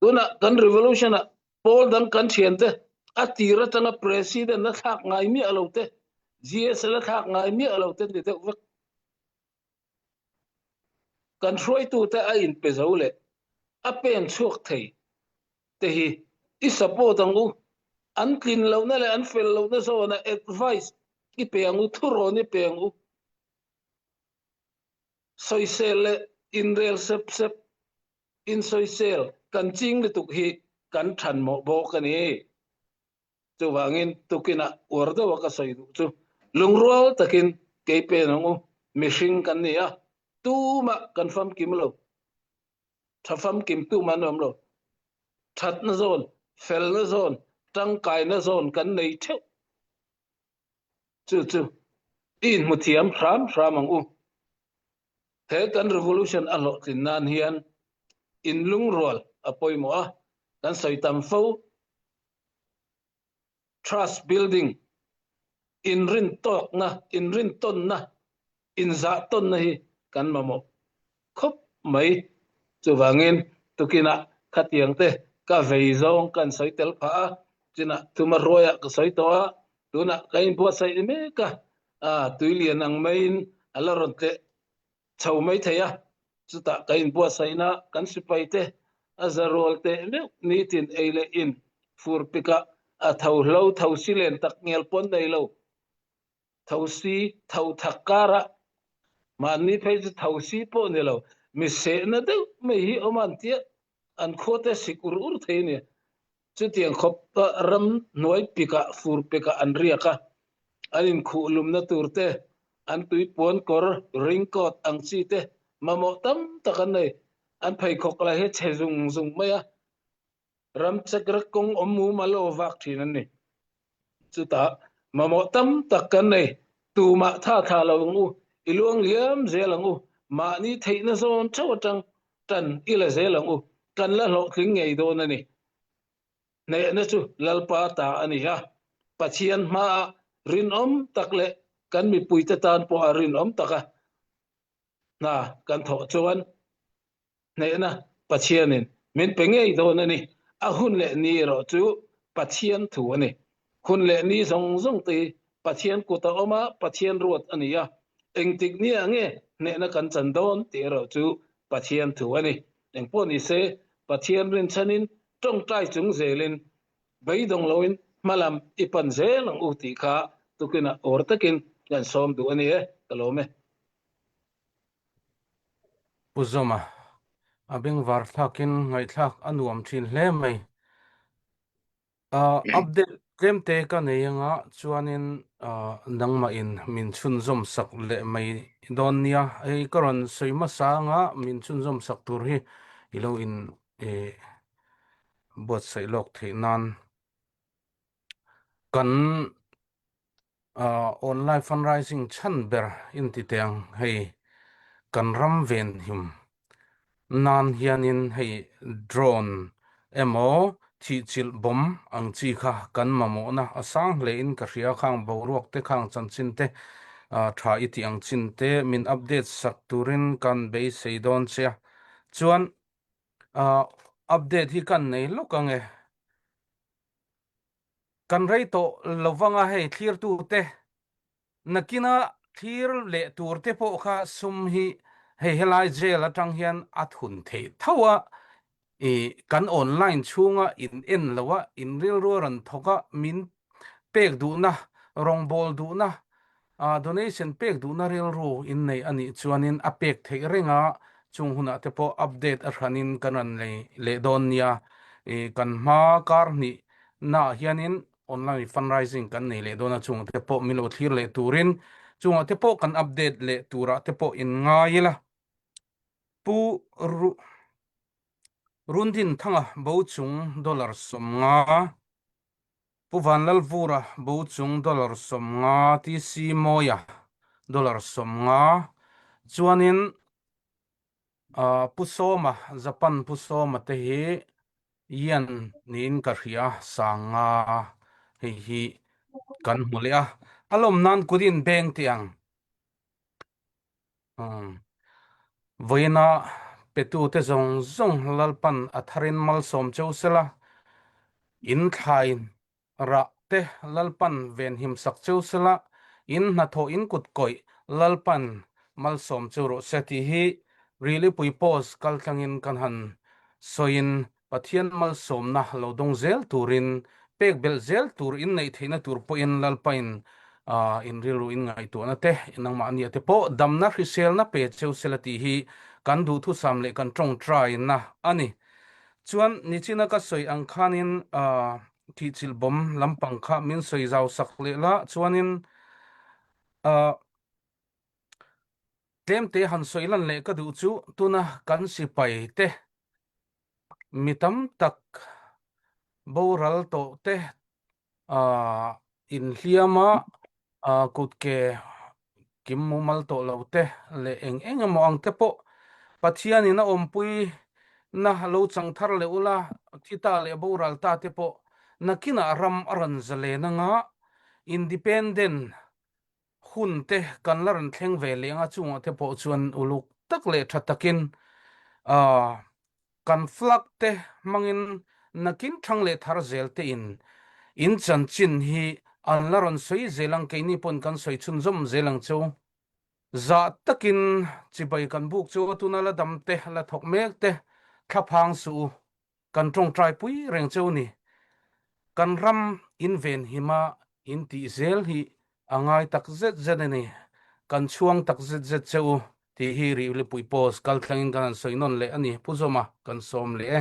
Tuna kan revolution a pawl dang kan thian te a tir atanga president a thlak ngai miah lo te, GSL a thlak ngai miah lo te ni deuh vek. Kan hruaitute a inpe zo leh a pen chhuak thei te hi i support ang u. An tlin lohna leh an fel lohna zawnah advice i pe ang u, thurawn i pe ang u. Sawisel leh inrel sep sep, insawisel kan ching lutuk hi kan thanmawh bawk a ni. Chuvangin tukinah uar deuha ka sawi duh chu lungrual takin kei pen ang u, mihring kan ni a, tumah kan famkim lo, tha famkim tumah an awm lo, thatna zawn, felna zawn, tangkaina zawn kan nei theuh. Chu chu i inhmu thiam hram hram ang u. He kan revolution a hlawhtlin nan hian inlungrual a pawimawh a, kan sawi tam fo. Trust building, inrintawkna, inrintawnna, inzahtawnna hi kan mamawh khawp mai. Chuvangin tukinah khatiang te ka vei zawng kan sawi tel phah a, chinah thuma ruaiah ka sawi tawh a, tunah ka inbuatsaih ni mek a, tuilian ang maiin a la rawn tleh chho mai thei a, chutah ka inbuatsaihna kan sipai te a za rual teh meuh nitin ei leh in fur pikah a tho hlo tho si len tak ngial pawn nei lo tho si tho thak karah mahni phei chu tho si pawh ni lo mi sehna deuh mai hi awm an tia an khua te sik ur ur thei a nia. Chutiang khawp ram hnuai pikah fur pikah an riak a, an inkhuh lumna tur te, an tuipuan kawr, raincoat ang chi te mamawh tam tak an nei. An pheikhawk lai hi chhe zung zung mai a, ram chekrek kawng awm mumal lo vak thin an ni. Chutah mamawh tam tak kan nei, tumah tha thla lo ang u, i luang liam zel ang u, mahni theihna zawn theuh atang tan i la zel ang u. kan la hlawhtling ngei dawn a ni. Hnehna chu Lalpa ta a ni a, Pathian hmaah rinawm tak leh kan mipuite tan pawha rinawm taka hna kan thawh chuan hnehna Pathianin min pe ngei dawn a ni. A hun leh ni erawh chu Pathian thu a ni. Hun leh ni zawng zawng te hi Pathian kut a awm a, Pathian ruat a ni a. Engtik nia nge hnehna kan chan dawn tih erawh chu Pathian thu a ni. Engpawh ni se, Pathian rinchhanin tawngtai chung zelin beidawng loin hmalam i pan zel ang u tih kha tukinah awr takin kan sawm duh a ni e, ka lawm e. Pu Zawma, a bengvar thlakin ngaihthlak a nuam thin hle mai. Update tlemte ka nei anga chuanin nangmahin min chhunzawm sak leh mai dawn nia. Hei ka rawn sawi hmasa anga min chhunzawm sak tur hi i lo in buatsaih lawk theih nan kan Online fundraising chhan ber inti teh ang hei kan ram venhim nan hianin hei drone emaw thihchilh bomb ang chi kha kan mamawhna a sang hle in ka hria khang boruak te khang chanchin te tha i tih ang chin te min update sak turin kan beisei dawn che a chuan update hi kan nei lawk ang e. Kan rei tawh lo vanga hei thlirtute nakina thlir leh tur te pawh kha sum hi hei helai jail atang hian a thun theih tho a, i kan online chhunga in en lo a, in rilru a rawn thawk a, min pek duhna, rawngbâwl duhna, donation pek duhna rilru in nei a nih chuanin a pek theih reng a, chung hunah te pawh update a hranin kan rawn nei leh dawn nia, i kan hma kar hnih naah hianin online fundraising kan nei leh dawn a, chungah te pawh min lo thlir leh turin chungah te pawh kan update leh turah te pawh in ngai ila. Pu Rundin Thanga bo chung dollar 50, Pu Vanlalvura bo chung dollar 50, TC Mawia dollar 50, chuanin Pu Sawma, Japan Pu Sawma te hi Yen niin ka hria, sanga hei hi kan hmu leh a, a lawm nan kut in beng teh ang. Vawiina petute zawng zawng Lalpan a tharin malsawm cheu sela, in thlai Rah te Lalpan venhim sak cheu sela, in hnathawh in kut kawih Lalpan malsawm cheu rawh se tih hi Rilipui Post kaltlangin kan han sawiin Pathian malsawmna lo dawng zel turin pek belh zel tur in neih theihna tur pawhin Lalpain in rilru in ngaihtuahna te nangmahnia te pawh damna hriselna pe cheu sela tih hi kan duhthusam leh kan tawngtaina a ni. Chuan nichina ka sawi ang khanin thihchilh bawm lampang kha min sawi zau sak leh la chuanin ah tlemte han sawi lan leh ka duh chu tuna kan sipai te mi tam tak boral tawh te ah inhliam a ah kut ke kim mumal tawh lo te leh eng eng emaw ang te pawh Pathianin a awmpui na lo chang thar leh ula thi ta leh boral ta te pawh nakinah ram a rawn zalen anga independent hun te kan la rawn thleng ve leh anga chungah te pawh chuan uluk tak leh tha takin ah Kan flag te hmangin nakin thang leh thar zel te in in chanchin hi an la rawn sawi zel ang keini pawn kan sawi chhunzawm zel ang cheu. Zah takin chibai kan buk chu tuna la dam te la thawk mek te thlaphang suh u kan tawngtai pui reng cheu ni. Kan ram in venhim a in tih zel hi A ngai tak zet zet a ni. Kan chhuang tak zet zet che u tih hi Rihlipui Post kal thlengin kan han sawi nawn leh a ni. Pu Zawma, kan sawm leh e.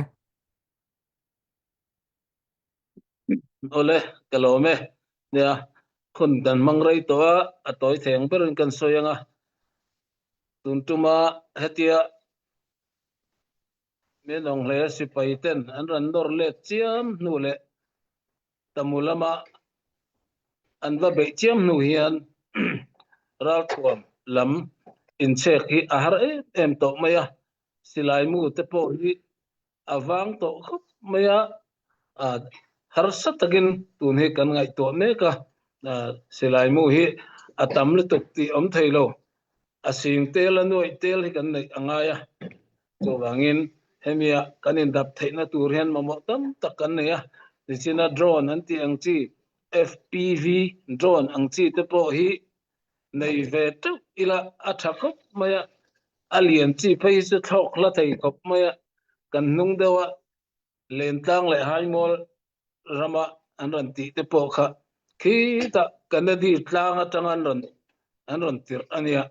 Awle, ka lawm e. Nia, hun dan hmang rei tawh a, a tawi thei ang berin kan sawi ang a. Tun tuma hetia min awng hle sipai ten an rawn nawr let chiam hnu leh Tamu lama an va beih chiam hnu hian ralthuam lam inchhek hi a har em em tawh mai a, silai mu te pawh hi A vang tawh khawp mai a, harsa takin tun hi kan ngaihtuah mek a, silai mu hi a tam lutuk tih awm thei lo. A sing tel a nuaih tel hi kan neih a ngai a, chuvangin hemia kan indap theihna tur hian mamawh tam tak kan nei a, nichina drone an tih ang chi FPV drone ang chi te pawh hi nei ve teuh ila a tha khawp mai a, a lian chi phei hi chu thlawk hla thei khawp mai a, kan hnung deuh a Lentlang leh Haimual rama an rawn tih te pawh kha khitah Kennedy tlang atanga an rawn an rawn tirh a nia.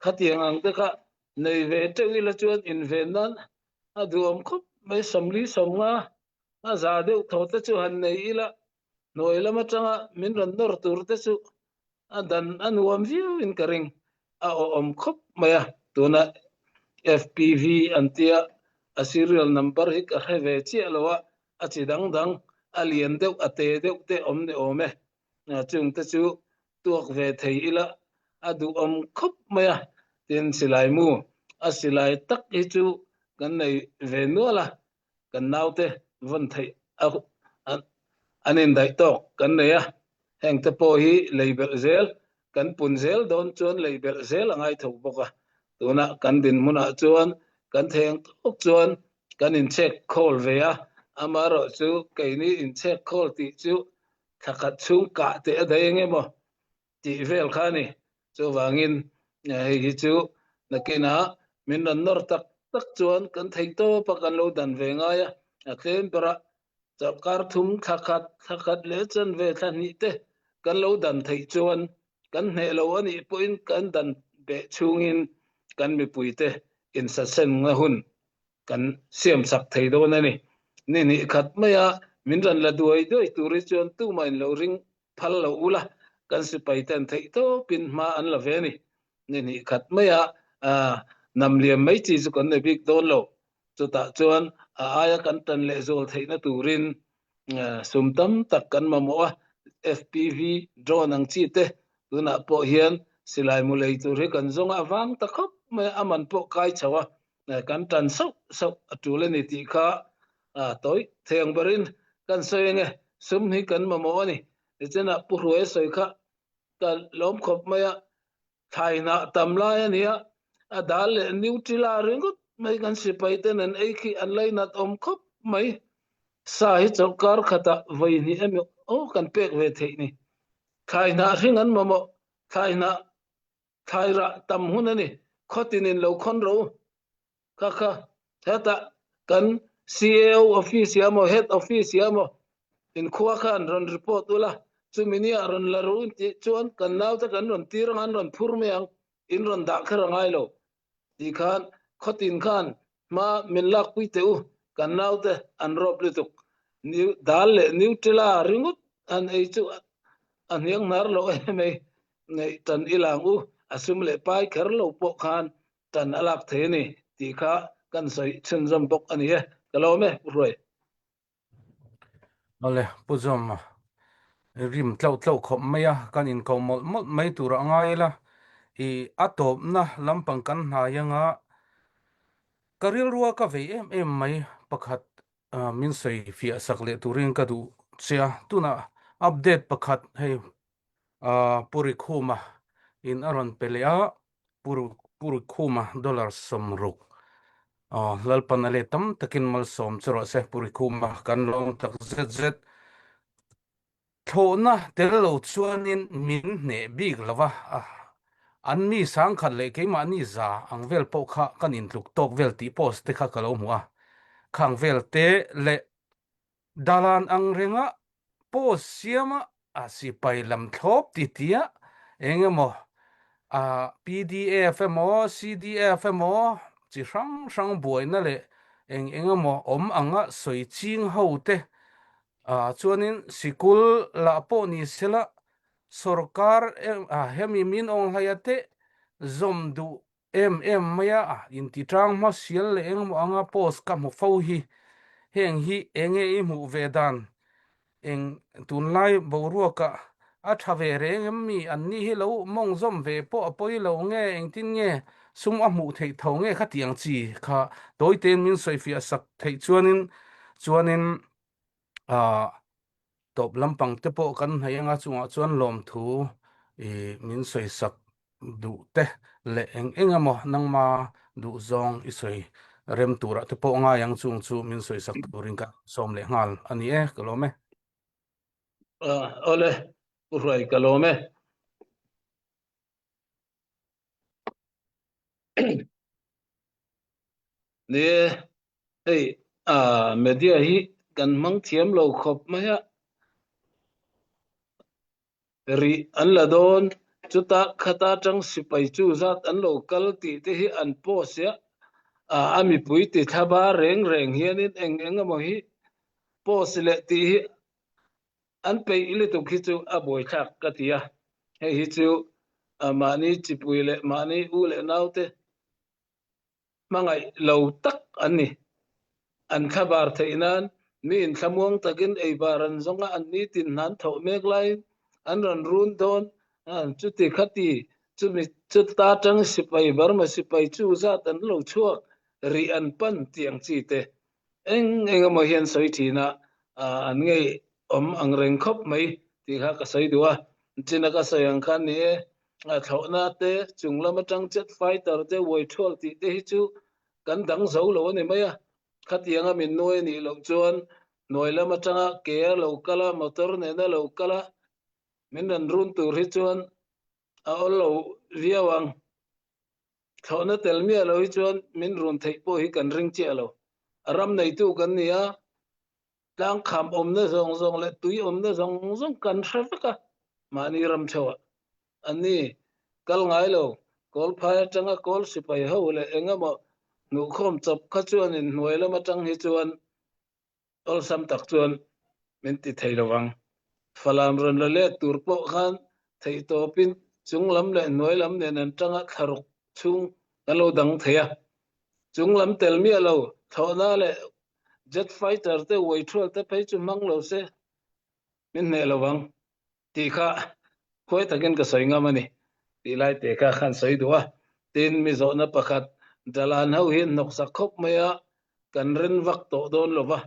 Khatiang ang te kha nei ve teuh ila chuan inven nan a duhawm khawp mai, 40 50 a za deuh thaw te chu han nei ila hnuai lam atanga min rawn nawr tur te chu a dan a nuam viau in ka ring a awm khawp mai a tuna FPV an tia a serial number hi ka hre ve chiah lo a a chi dang dang a lian deuh a te deuh te awm ni awm e chung te chu tuak ve thei ila a duhawm khawp mai a tin silai mu a silai tak hi chu kan nei ve nual a kan naute vawn theih a an indaih tawk kan nei a, heng te pawh hi lei belh zel kan pun zel dawn chuan lei belh zel a ngai tho bawk a, tunah kan dinhmunah chuan kan theng tawk chuan kan inchhek khawl ve a, amaherawhchu keini inchhek khawl tih chu thla khat chhung kah teh a daih eng emaw tih vel kha a ni. Chuvangin hei hi chu nakinah min rawn nawr tak tak chuan kan thei tawp a, kan lo dan ve ngai a, a tlem berah chawlhkar thum thla khat, thla khat leh chanve thla hnih te kan lo dan theih chuan kan hneh lo a nih pawhin kan dan beh chhungin kan mipuite insasenna hun kan siam sak thei dawn a ni. Ni hnih khat maia min rawn la duai duai tur hi chuan tumah in lo ring phal lo ula, kan sipai ten theih tawpin hma an la ve a ni. Ni hnih khat maia nam liam mai chi chu kan nei bik dawn lo. Chutah chuan a aia kan tan leh zual theihna turin sum tam tak kan mamawh a, FPV drone ang chi te tunah pawh hian silai mu lei tur hi kan zawng a, a vang ta khawp mai a, a man pawh kai chho a, kan tan sauh sauh a tul a ni tih kha tawi theng berin kan sawi ange, sum hi kan mamawh a ni. Tichenah Pu Hruaia sawi kha ka lawm khawp mai a, thlai hnah tam lai a nia, a dal leh Nutella ringawt mai kan sipai ten an ei khi an lainat awm khawp mai. Sa hi chawlhkar khatah vawi hnih emaw aw kan pek ve theih ni. Thlai hnah hring an mamawh, thlai hnah Thlai rah tam hun a ni. Khawtin in lo khawn ro kha kha hetah kan CAO office hi amaw head office hi amaw in khua khan rawn report ula chumi ni ah rawn la ro in tih chuan kan naute kan rawn tir anga an rawn phur mai ang in rawn dah kher a ngai lo tih khan khawtin khan hma min lakpui teh u kan naute an rawp lutuk new dal leh Nutella ringawt han ei chu a hniang hnar loh em ei Neih tan i lang u, a sum leh pai kher lo pawh khan tan a lak thei a ni tih kha kan sawi chhunzawm bawk a ni e. Ka lawm e, Pu Hruai. Awle, Pu Zawma, rim tlauh tlauh khawp mai a, kan inko mawlh mawlh mai tur a ngai ila, i a tawpna lampang kan hnai anga ka rilrua ka vei em em mai pakhat min sawi fiah sak leh turin ka duh che a, tunah update pakhat hei Puri Khuma in a rawn pe leh a, Puri Khuma dollar 60 Lalpan a let tam takin malsawm chu rawh se, Puri Khuma kan lawm tak zet zet. Thlawhna tel lo chuanin min hneh bik lo va, an mi sangkhat leh keimahni za ang vel pawh kha kan intluk tawk vel tih post te kha ka lo hmu a, khang vel te leh Dalan ang renga post siama a sipai lam thlawp ti tia eng emaw a pdf emaw CDF emaw chi hrang hrang buaina leh eng eng emaw awm anga sawi ching ho te ah chuanin sikul lah pawh ni sela sorkar hemi min awnghlaia te zawm duh Em em mai a, inti tang hma sial leh engemaw anga post ka hmu fo hi. Heng hi enge i hmuh ve dan? Eng tunlai boruakah a tha ve reng em mi? Anni hi lo mawng zawm ve pawh a pawi lo nge? Engtin nge? Sum a hmuh theih tho nge kha tiang chi kha tawi tein min sawifiah sak theih chuanin chuanin tawp lampang te pawh kan hnaih anga chungah chuan lawmthu i min sawisak duh te leh eng eng emaw nangma duh zawng i sawi rem turah te pawh ngai ang chung chu min sawisak turin ka sawm leh nghal a ni e, ka lawm e. Awle, Pu Hruai ka lawm e. Ni e, hei media hi kan hmang thiam lo khawp mai a, rih an la dawn, chuta khata tang sipai chu zat an lo kal tih te hi an post a, a mipui ti thlaba reng reng hianin eng eng emaw hi post leh tih hi An peih lutuk hi chu a buaithlak ka ti a, hei hi chu mahni chipui leh mahni u leh naute hmangaih lo tak an ni. An thlabar theih nan mi inthlamuang takin eibar an zawng a, an nitin hnan thawh mek laiin an rawn run dawn. Chuti khati chumi chuta tang sipai Burma sipai chu zat an lo chhuak rih an pan tih ang chi te Eng eng emaw hian sawi thin a, an ngei awm ang reng khawp mai tih kha ka sawi duh a. China ka sawi ang khan ni e, thlawhna te, chung lam atang jet fighter te, uai thual tih te hi chu kan dang zo lo a ni mai a. Khatianga min nuai a nih loh chuan hnuai lam atanga ke a lo kal a, motor nena lo kal a, min rawn run tur hi chuan a awl lo viau ang. Thlawhna tel miah lo hi chuan min run theih pawh hi kan ring chiah lo. A ram neitu kan ni a, tlangkham awmna zawng zawng leh tui awmna zawng zawng kan hre vek a, mahni ram theuhah an ni. Kal ngai lo, kawl phai atanga kawl sipai ho leh eng emaw hnuhkhawm chawp kha chuan inhnuai lam atang hi chuan Awlsam tak chuan min ti thei lo ang. Falam rawn la let tur pawh khan theihtawpin chung lam leh hnuai lam nen an tanga thlaruk chhung kan lo dang thei a. Chung lam tel miah lo, thlawhna leh jet fighter te uai thual te phei chu hmang lo se min hneh lo ang. Tih kha khuai takin ka sawi ngam a ni tih lai te kha khan sawi duh a. Tin, mi zawhna pakhat Dalan ho hi hnawksak khawp mai a, kan ren vak tawh dawn lo va,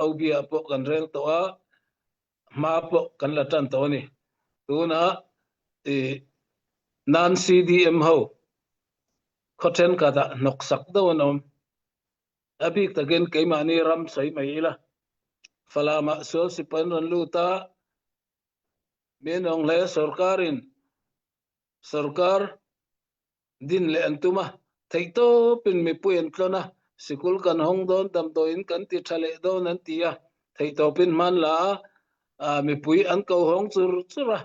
OB-ah pawh kan rel tawh a, hma pawh kan la tan tawh a ni. Tunah i nan CDM ho khaw thenkhatah hnawksak deuh an awm. A bik takin keimahni ram sawi mai ila, Falamah sual sipai an rawn lut a, min awng hle sorkarin sorkar din leh an tum a, theihtawpin mipui an tlawn a, sikul kan hawng dawn, damdawiin kan ti tha leh dawn an ti a, theihtawpin hman la a, mipui an ko hawng chur chur a.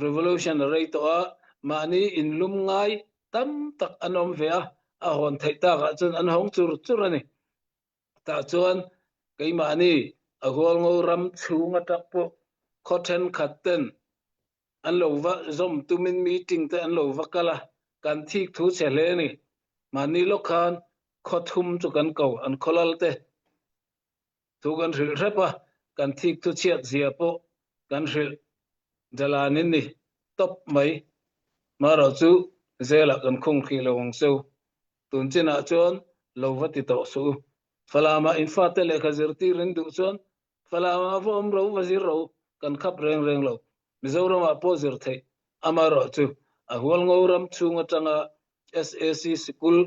Revolution a rei tawh a, mahni inlum ngai tam tak an awm ve a, a hawn theih takah chuan an hawng chur chur a ni. Tah chuan keimahni a Hualngo ram chhung atang pawh khaw thenkhat ten an lo va zawm tumin meeting te an lo va kal a, kan thik thu chhe hle a ni. Mahni lawk khan khaw thum chu kan ko, an khaw lal te. Thu kan hrilh hrep a, kan thik thu chhiat zia pawh kan hrilh Jalan in ni tawp mai. Marawh chu zelah kan khung hrih lo ang cheu. Tun chinah chuan lo va ti tawh suh u. Falamah in fate lehkha zirtir in duh chuan Falamah va awm ro va zir ro kan khap reng reng lo. Mizoramah pawh zir theih amarawh chu a Hualngo ram chhung atanga SAC sikul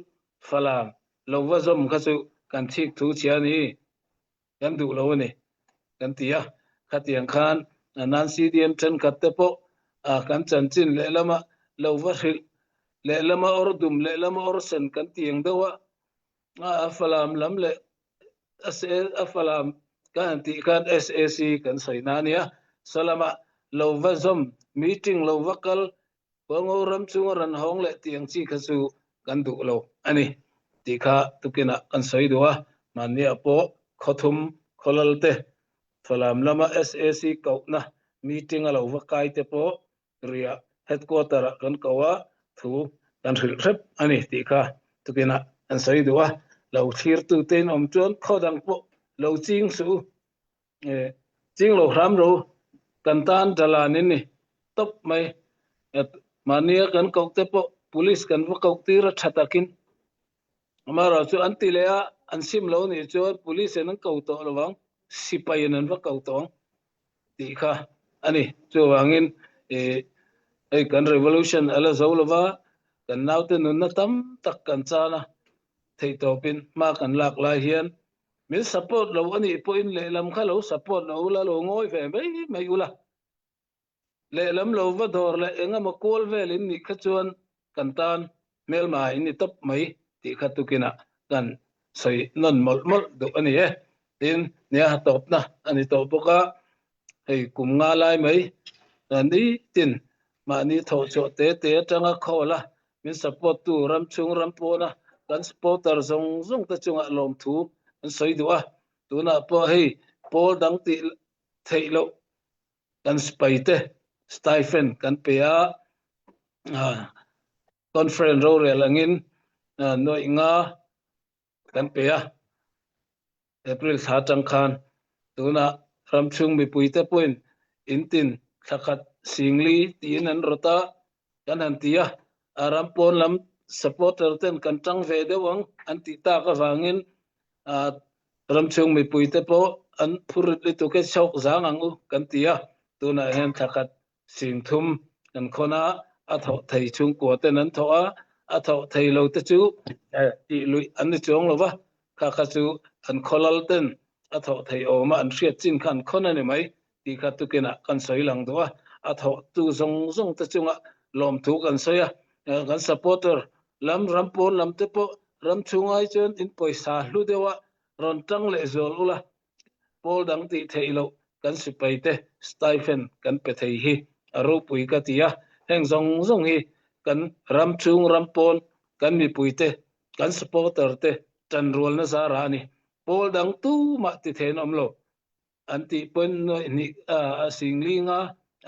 Falam lo va zawm kha chu kan thik thu chhia a ni, kan duh lo a ni kan ti a. Khatiang khan nan CDM thenkhat te pawh kan chanchin lehlama lo va hrilh, lehlama awr dum, lehlama awr sen kan ti ang deuh a, a Falam lam leh a Falam kan han tih khan SAC kan sawi na a nia. Salamah lo va zawm, meeting lo va kal, Hualngo ram chunga ran hawng leh tih ang chi kha chu kan duh lo a ni tih kha tukinah kan sawi duh a. Hmanniah pawh khawthum khawlal te Falam lama SAC kohna meeting a lo va kai te pawh riah headquarter ah kan ko a, thu kan hrilh hrep a ni tih kha tukinah kan sawi duh a. Lo thlirtu te in awm chuan khaw dang pawh lo ching suh u. Ching lo hram ro kan tan dalan in ni tawp mai. Mahnia kan koh te pawh. Police kan va koh tir a ṭha takin. Amaherawh cu an ti leh ah an sim lo nih cun police in an ko tawh lo ang, sipai in an va ko tawh ang ti kha a ni. Cuvangin hei kan revolution a la zo lova, kan naute nunna tam tak kan chan a, theihtawp in hma kan lak lai hian min support lo a nih pawhin lehlam kha lo support lo ula, lo ngawi ve mai mai ula. Lehlam lo va dawr leh eng emaw kual vel in nih kha chuan kan tan hmelma in ni tawp mai tih kha tukinah kan sawi nawn mawlh mawlh duh a ni e. Tin, nia tawpna a ni tawh bawk a, hei kum nga lai mai nitin mahni thawhchhuah te te atanga khawl a min support tu ram chhung ram pawna kan supporter zawng zawng te chungah lawmthu an sawi duh a, tunah pawh hei pawl dang tih theih loh kan sipaite stipend kan pe a, conference rorel angin nuaih nga kan pe a, April thla atang khan tunah ramchhung mipuite pawhin in tin thla khat singli tiin an rawt a, kan han ti a, a ram pawn lam supporter ten kan tang ve deuh ang an tih tak avangin ramchhung mipuite pawh an phur rit lutuk e chhawk zang ang u kan ti a, tunah hian thla khat singthum kan khawn a, a thawh thei chhungkua ten an thawh a, a thawh thei lo te chu tih luih an ni chuang lo va, kha kha chu an khawlal ten a thawh thei awm a an hriat chin kha an khawn a ni mai tih kha tukinah kan sawi lang duh a, a thawhtu zawng zawng te chungah lawmthu kan sawi a, kan supporter lam ram pawn lam te pawh ram chhungai chuan in pawisa hlu deuha rawn tang leh zual ula, pawl dang tih theih loh kan sipai te stipend kan pe thei hi a ropui ka ti a, heng zawng zawng hi kan ram chhung ram pawn kan mipui te kan supporter te tanrualna zara a ni, pawl dang tumah ti thei an awm lo. An tih pawn nuaih hnih a singling a,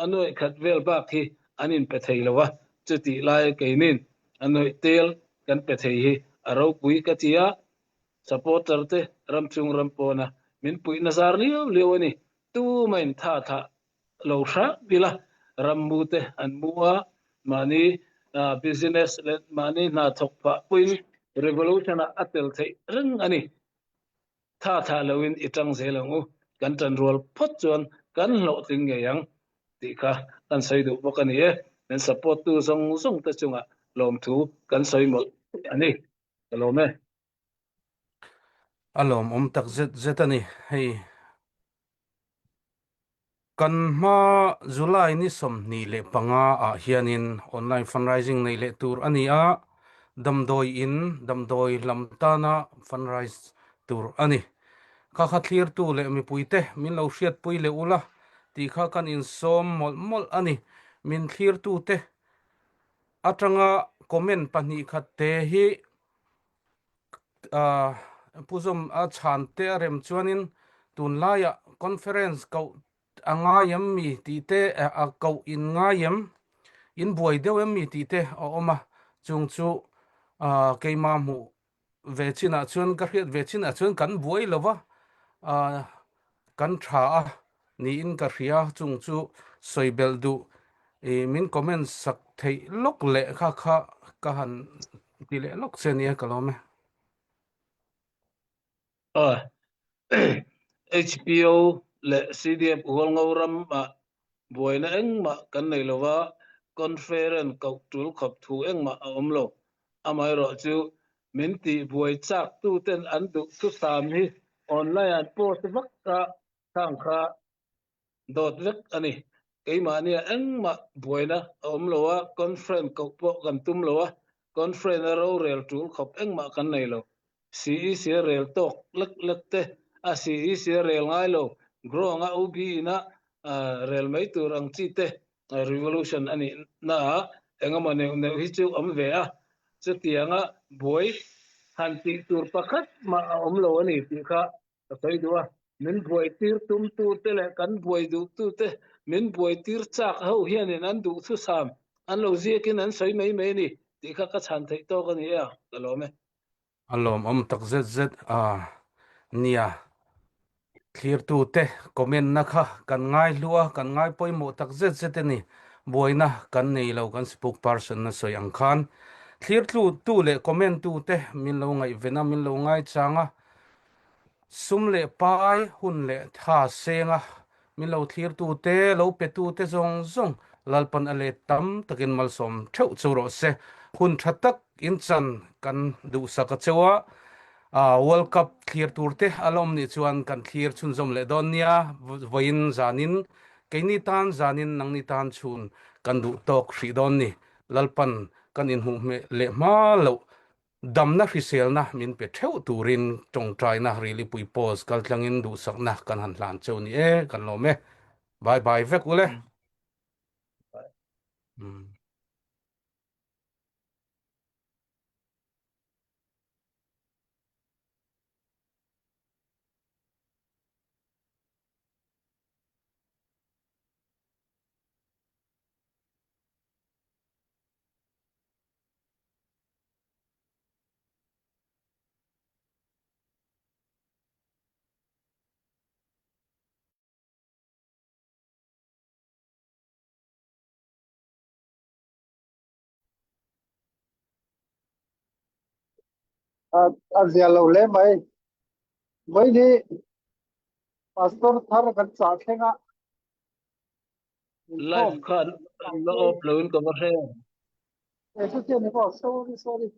a nuaih khat vel bak hi an inpe thei lo a, chutih laia keinin a nuaih tel kan pe thei hi a ropui ka ti a, supporter te ram chung ram pawna min puihna zar liau liau a ni, tumahin tha thlah lo hrang ila rammu te an mu a, mahni business leh mahni hna thawk phah puiin revolution ah a tel theih reng a ni. Tha thlah loin i tang zel ang u, kan tan rual phawt chuan kan hlawhtling ngei ang tih kha kan sawi duh bawk a ni e. Min support tu zawng zawng te chungah lawmthu kan sawi mawlh a ni. Ka lawm e. A lawmawm tak zet zet a ni hei. Kan hma July ni 25 ah hianin online fundraising nei leh tur a ni a, damdawi in damdawi lam tana fundraise tur a ni. Kha kha thlirtu leh mipuite min lo hriatpui leh ula tih kha kan insawm mawlh mawlh a ni. Min thlirtute atanga comment pahnih khat te hi Pu Zawm a chhan te a rem chuanin tunlaiah conference koh a ngai em mi tih te a koh in ngai em, in buai deuh em mi tih te a awm a, chung chu keimah hmuh ve chinah chuan ka hriat ve chinah chuan kan buai lo va, kan tha a niin ka hria, chung chu sawi belh duh i min comment sak theih lawk leh kha kha ka han ti leh lawk che nia ka lawm e. HPO leh CDF Hualngo ramah buaina engmah kan nei lo va, conference koh tul khawp thu engmah a awm lo. Amaherawh chu min tih buai chak tuten an duh thusam hi online an post vak a, khang kha dawt vek a ni. Keimahnia engmah buaina a awm lo a, conference koh pawh kan tum lo a, conference a rorel tul khawp engmah kan nei lo. CEC a rel tawk lek lek te, a CEC a rel ngai lo, Grong a OB ina rel mai tur ang chi te revolution a nih naah engemaw neuh neuh hi chu awm ve a, chutianga buai han tih tur pakhat mah a awm lo a ni tih kha ka sawi duh a. Min buai tir tumtute leh kan buai duhtute min buai tir chak ho hianin an duhthusam an lo ziakin an sawi mai mai a ni tih kha ka chhan theih tawk a ni e a, ka lawm e. A lawmawm tak zet zet a nia. Thlirtute comment-na kha kan ngaihlu a, kan ngai pawimawh tak zet zet a ni. Buaina kan nei lo kan spokesperson-na sawi ang khan. Thlirtlu tu le comment tu te min lo ngaih vena min lo ngai changa sum le pai hun le tha senga min lo thlir tu te lo pe tu te zong zong lalpan a let tam takin malsawm theuh chu rawh se hun tha tak in chan kan duhsak a chewa World Cup thlir tur te alom ni chuan kan thlir chhunzawm leh dawn nia vawiin zanin keini tan zanin nangni tan chhun kan duh tawk hrih dawn ni lalpan kan inhmuh hmeh leh hma loh damna hriselna min pe theuh turin tawngtaina rilipui post kaltlangin duhsakna kan han hlan cheu ni e kan lawm e bye bye vek ule. Mm. A zia lo hle mai. Vawiin hi pastor thar kan chah thleng a. Live khan la off lo in ka va hre. Eh, chu chian ni maw? Sorry, sorry.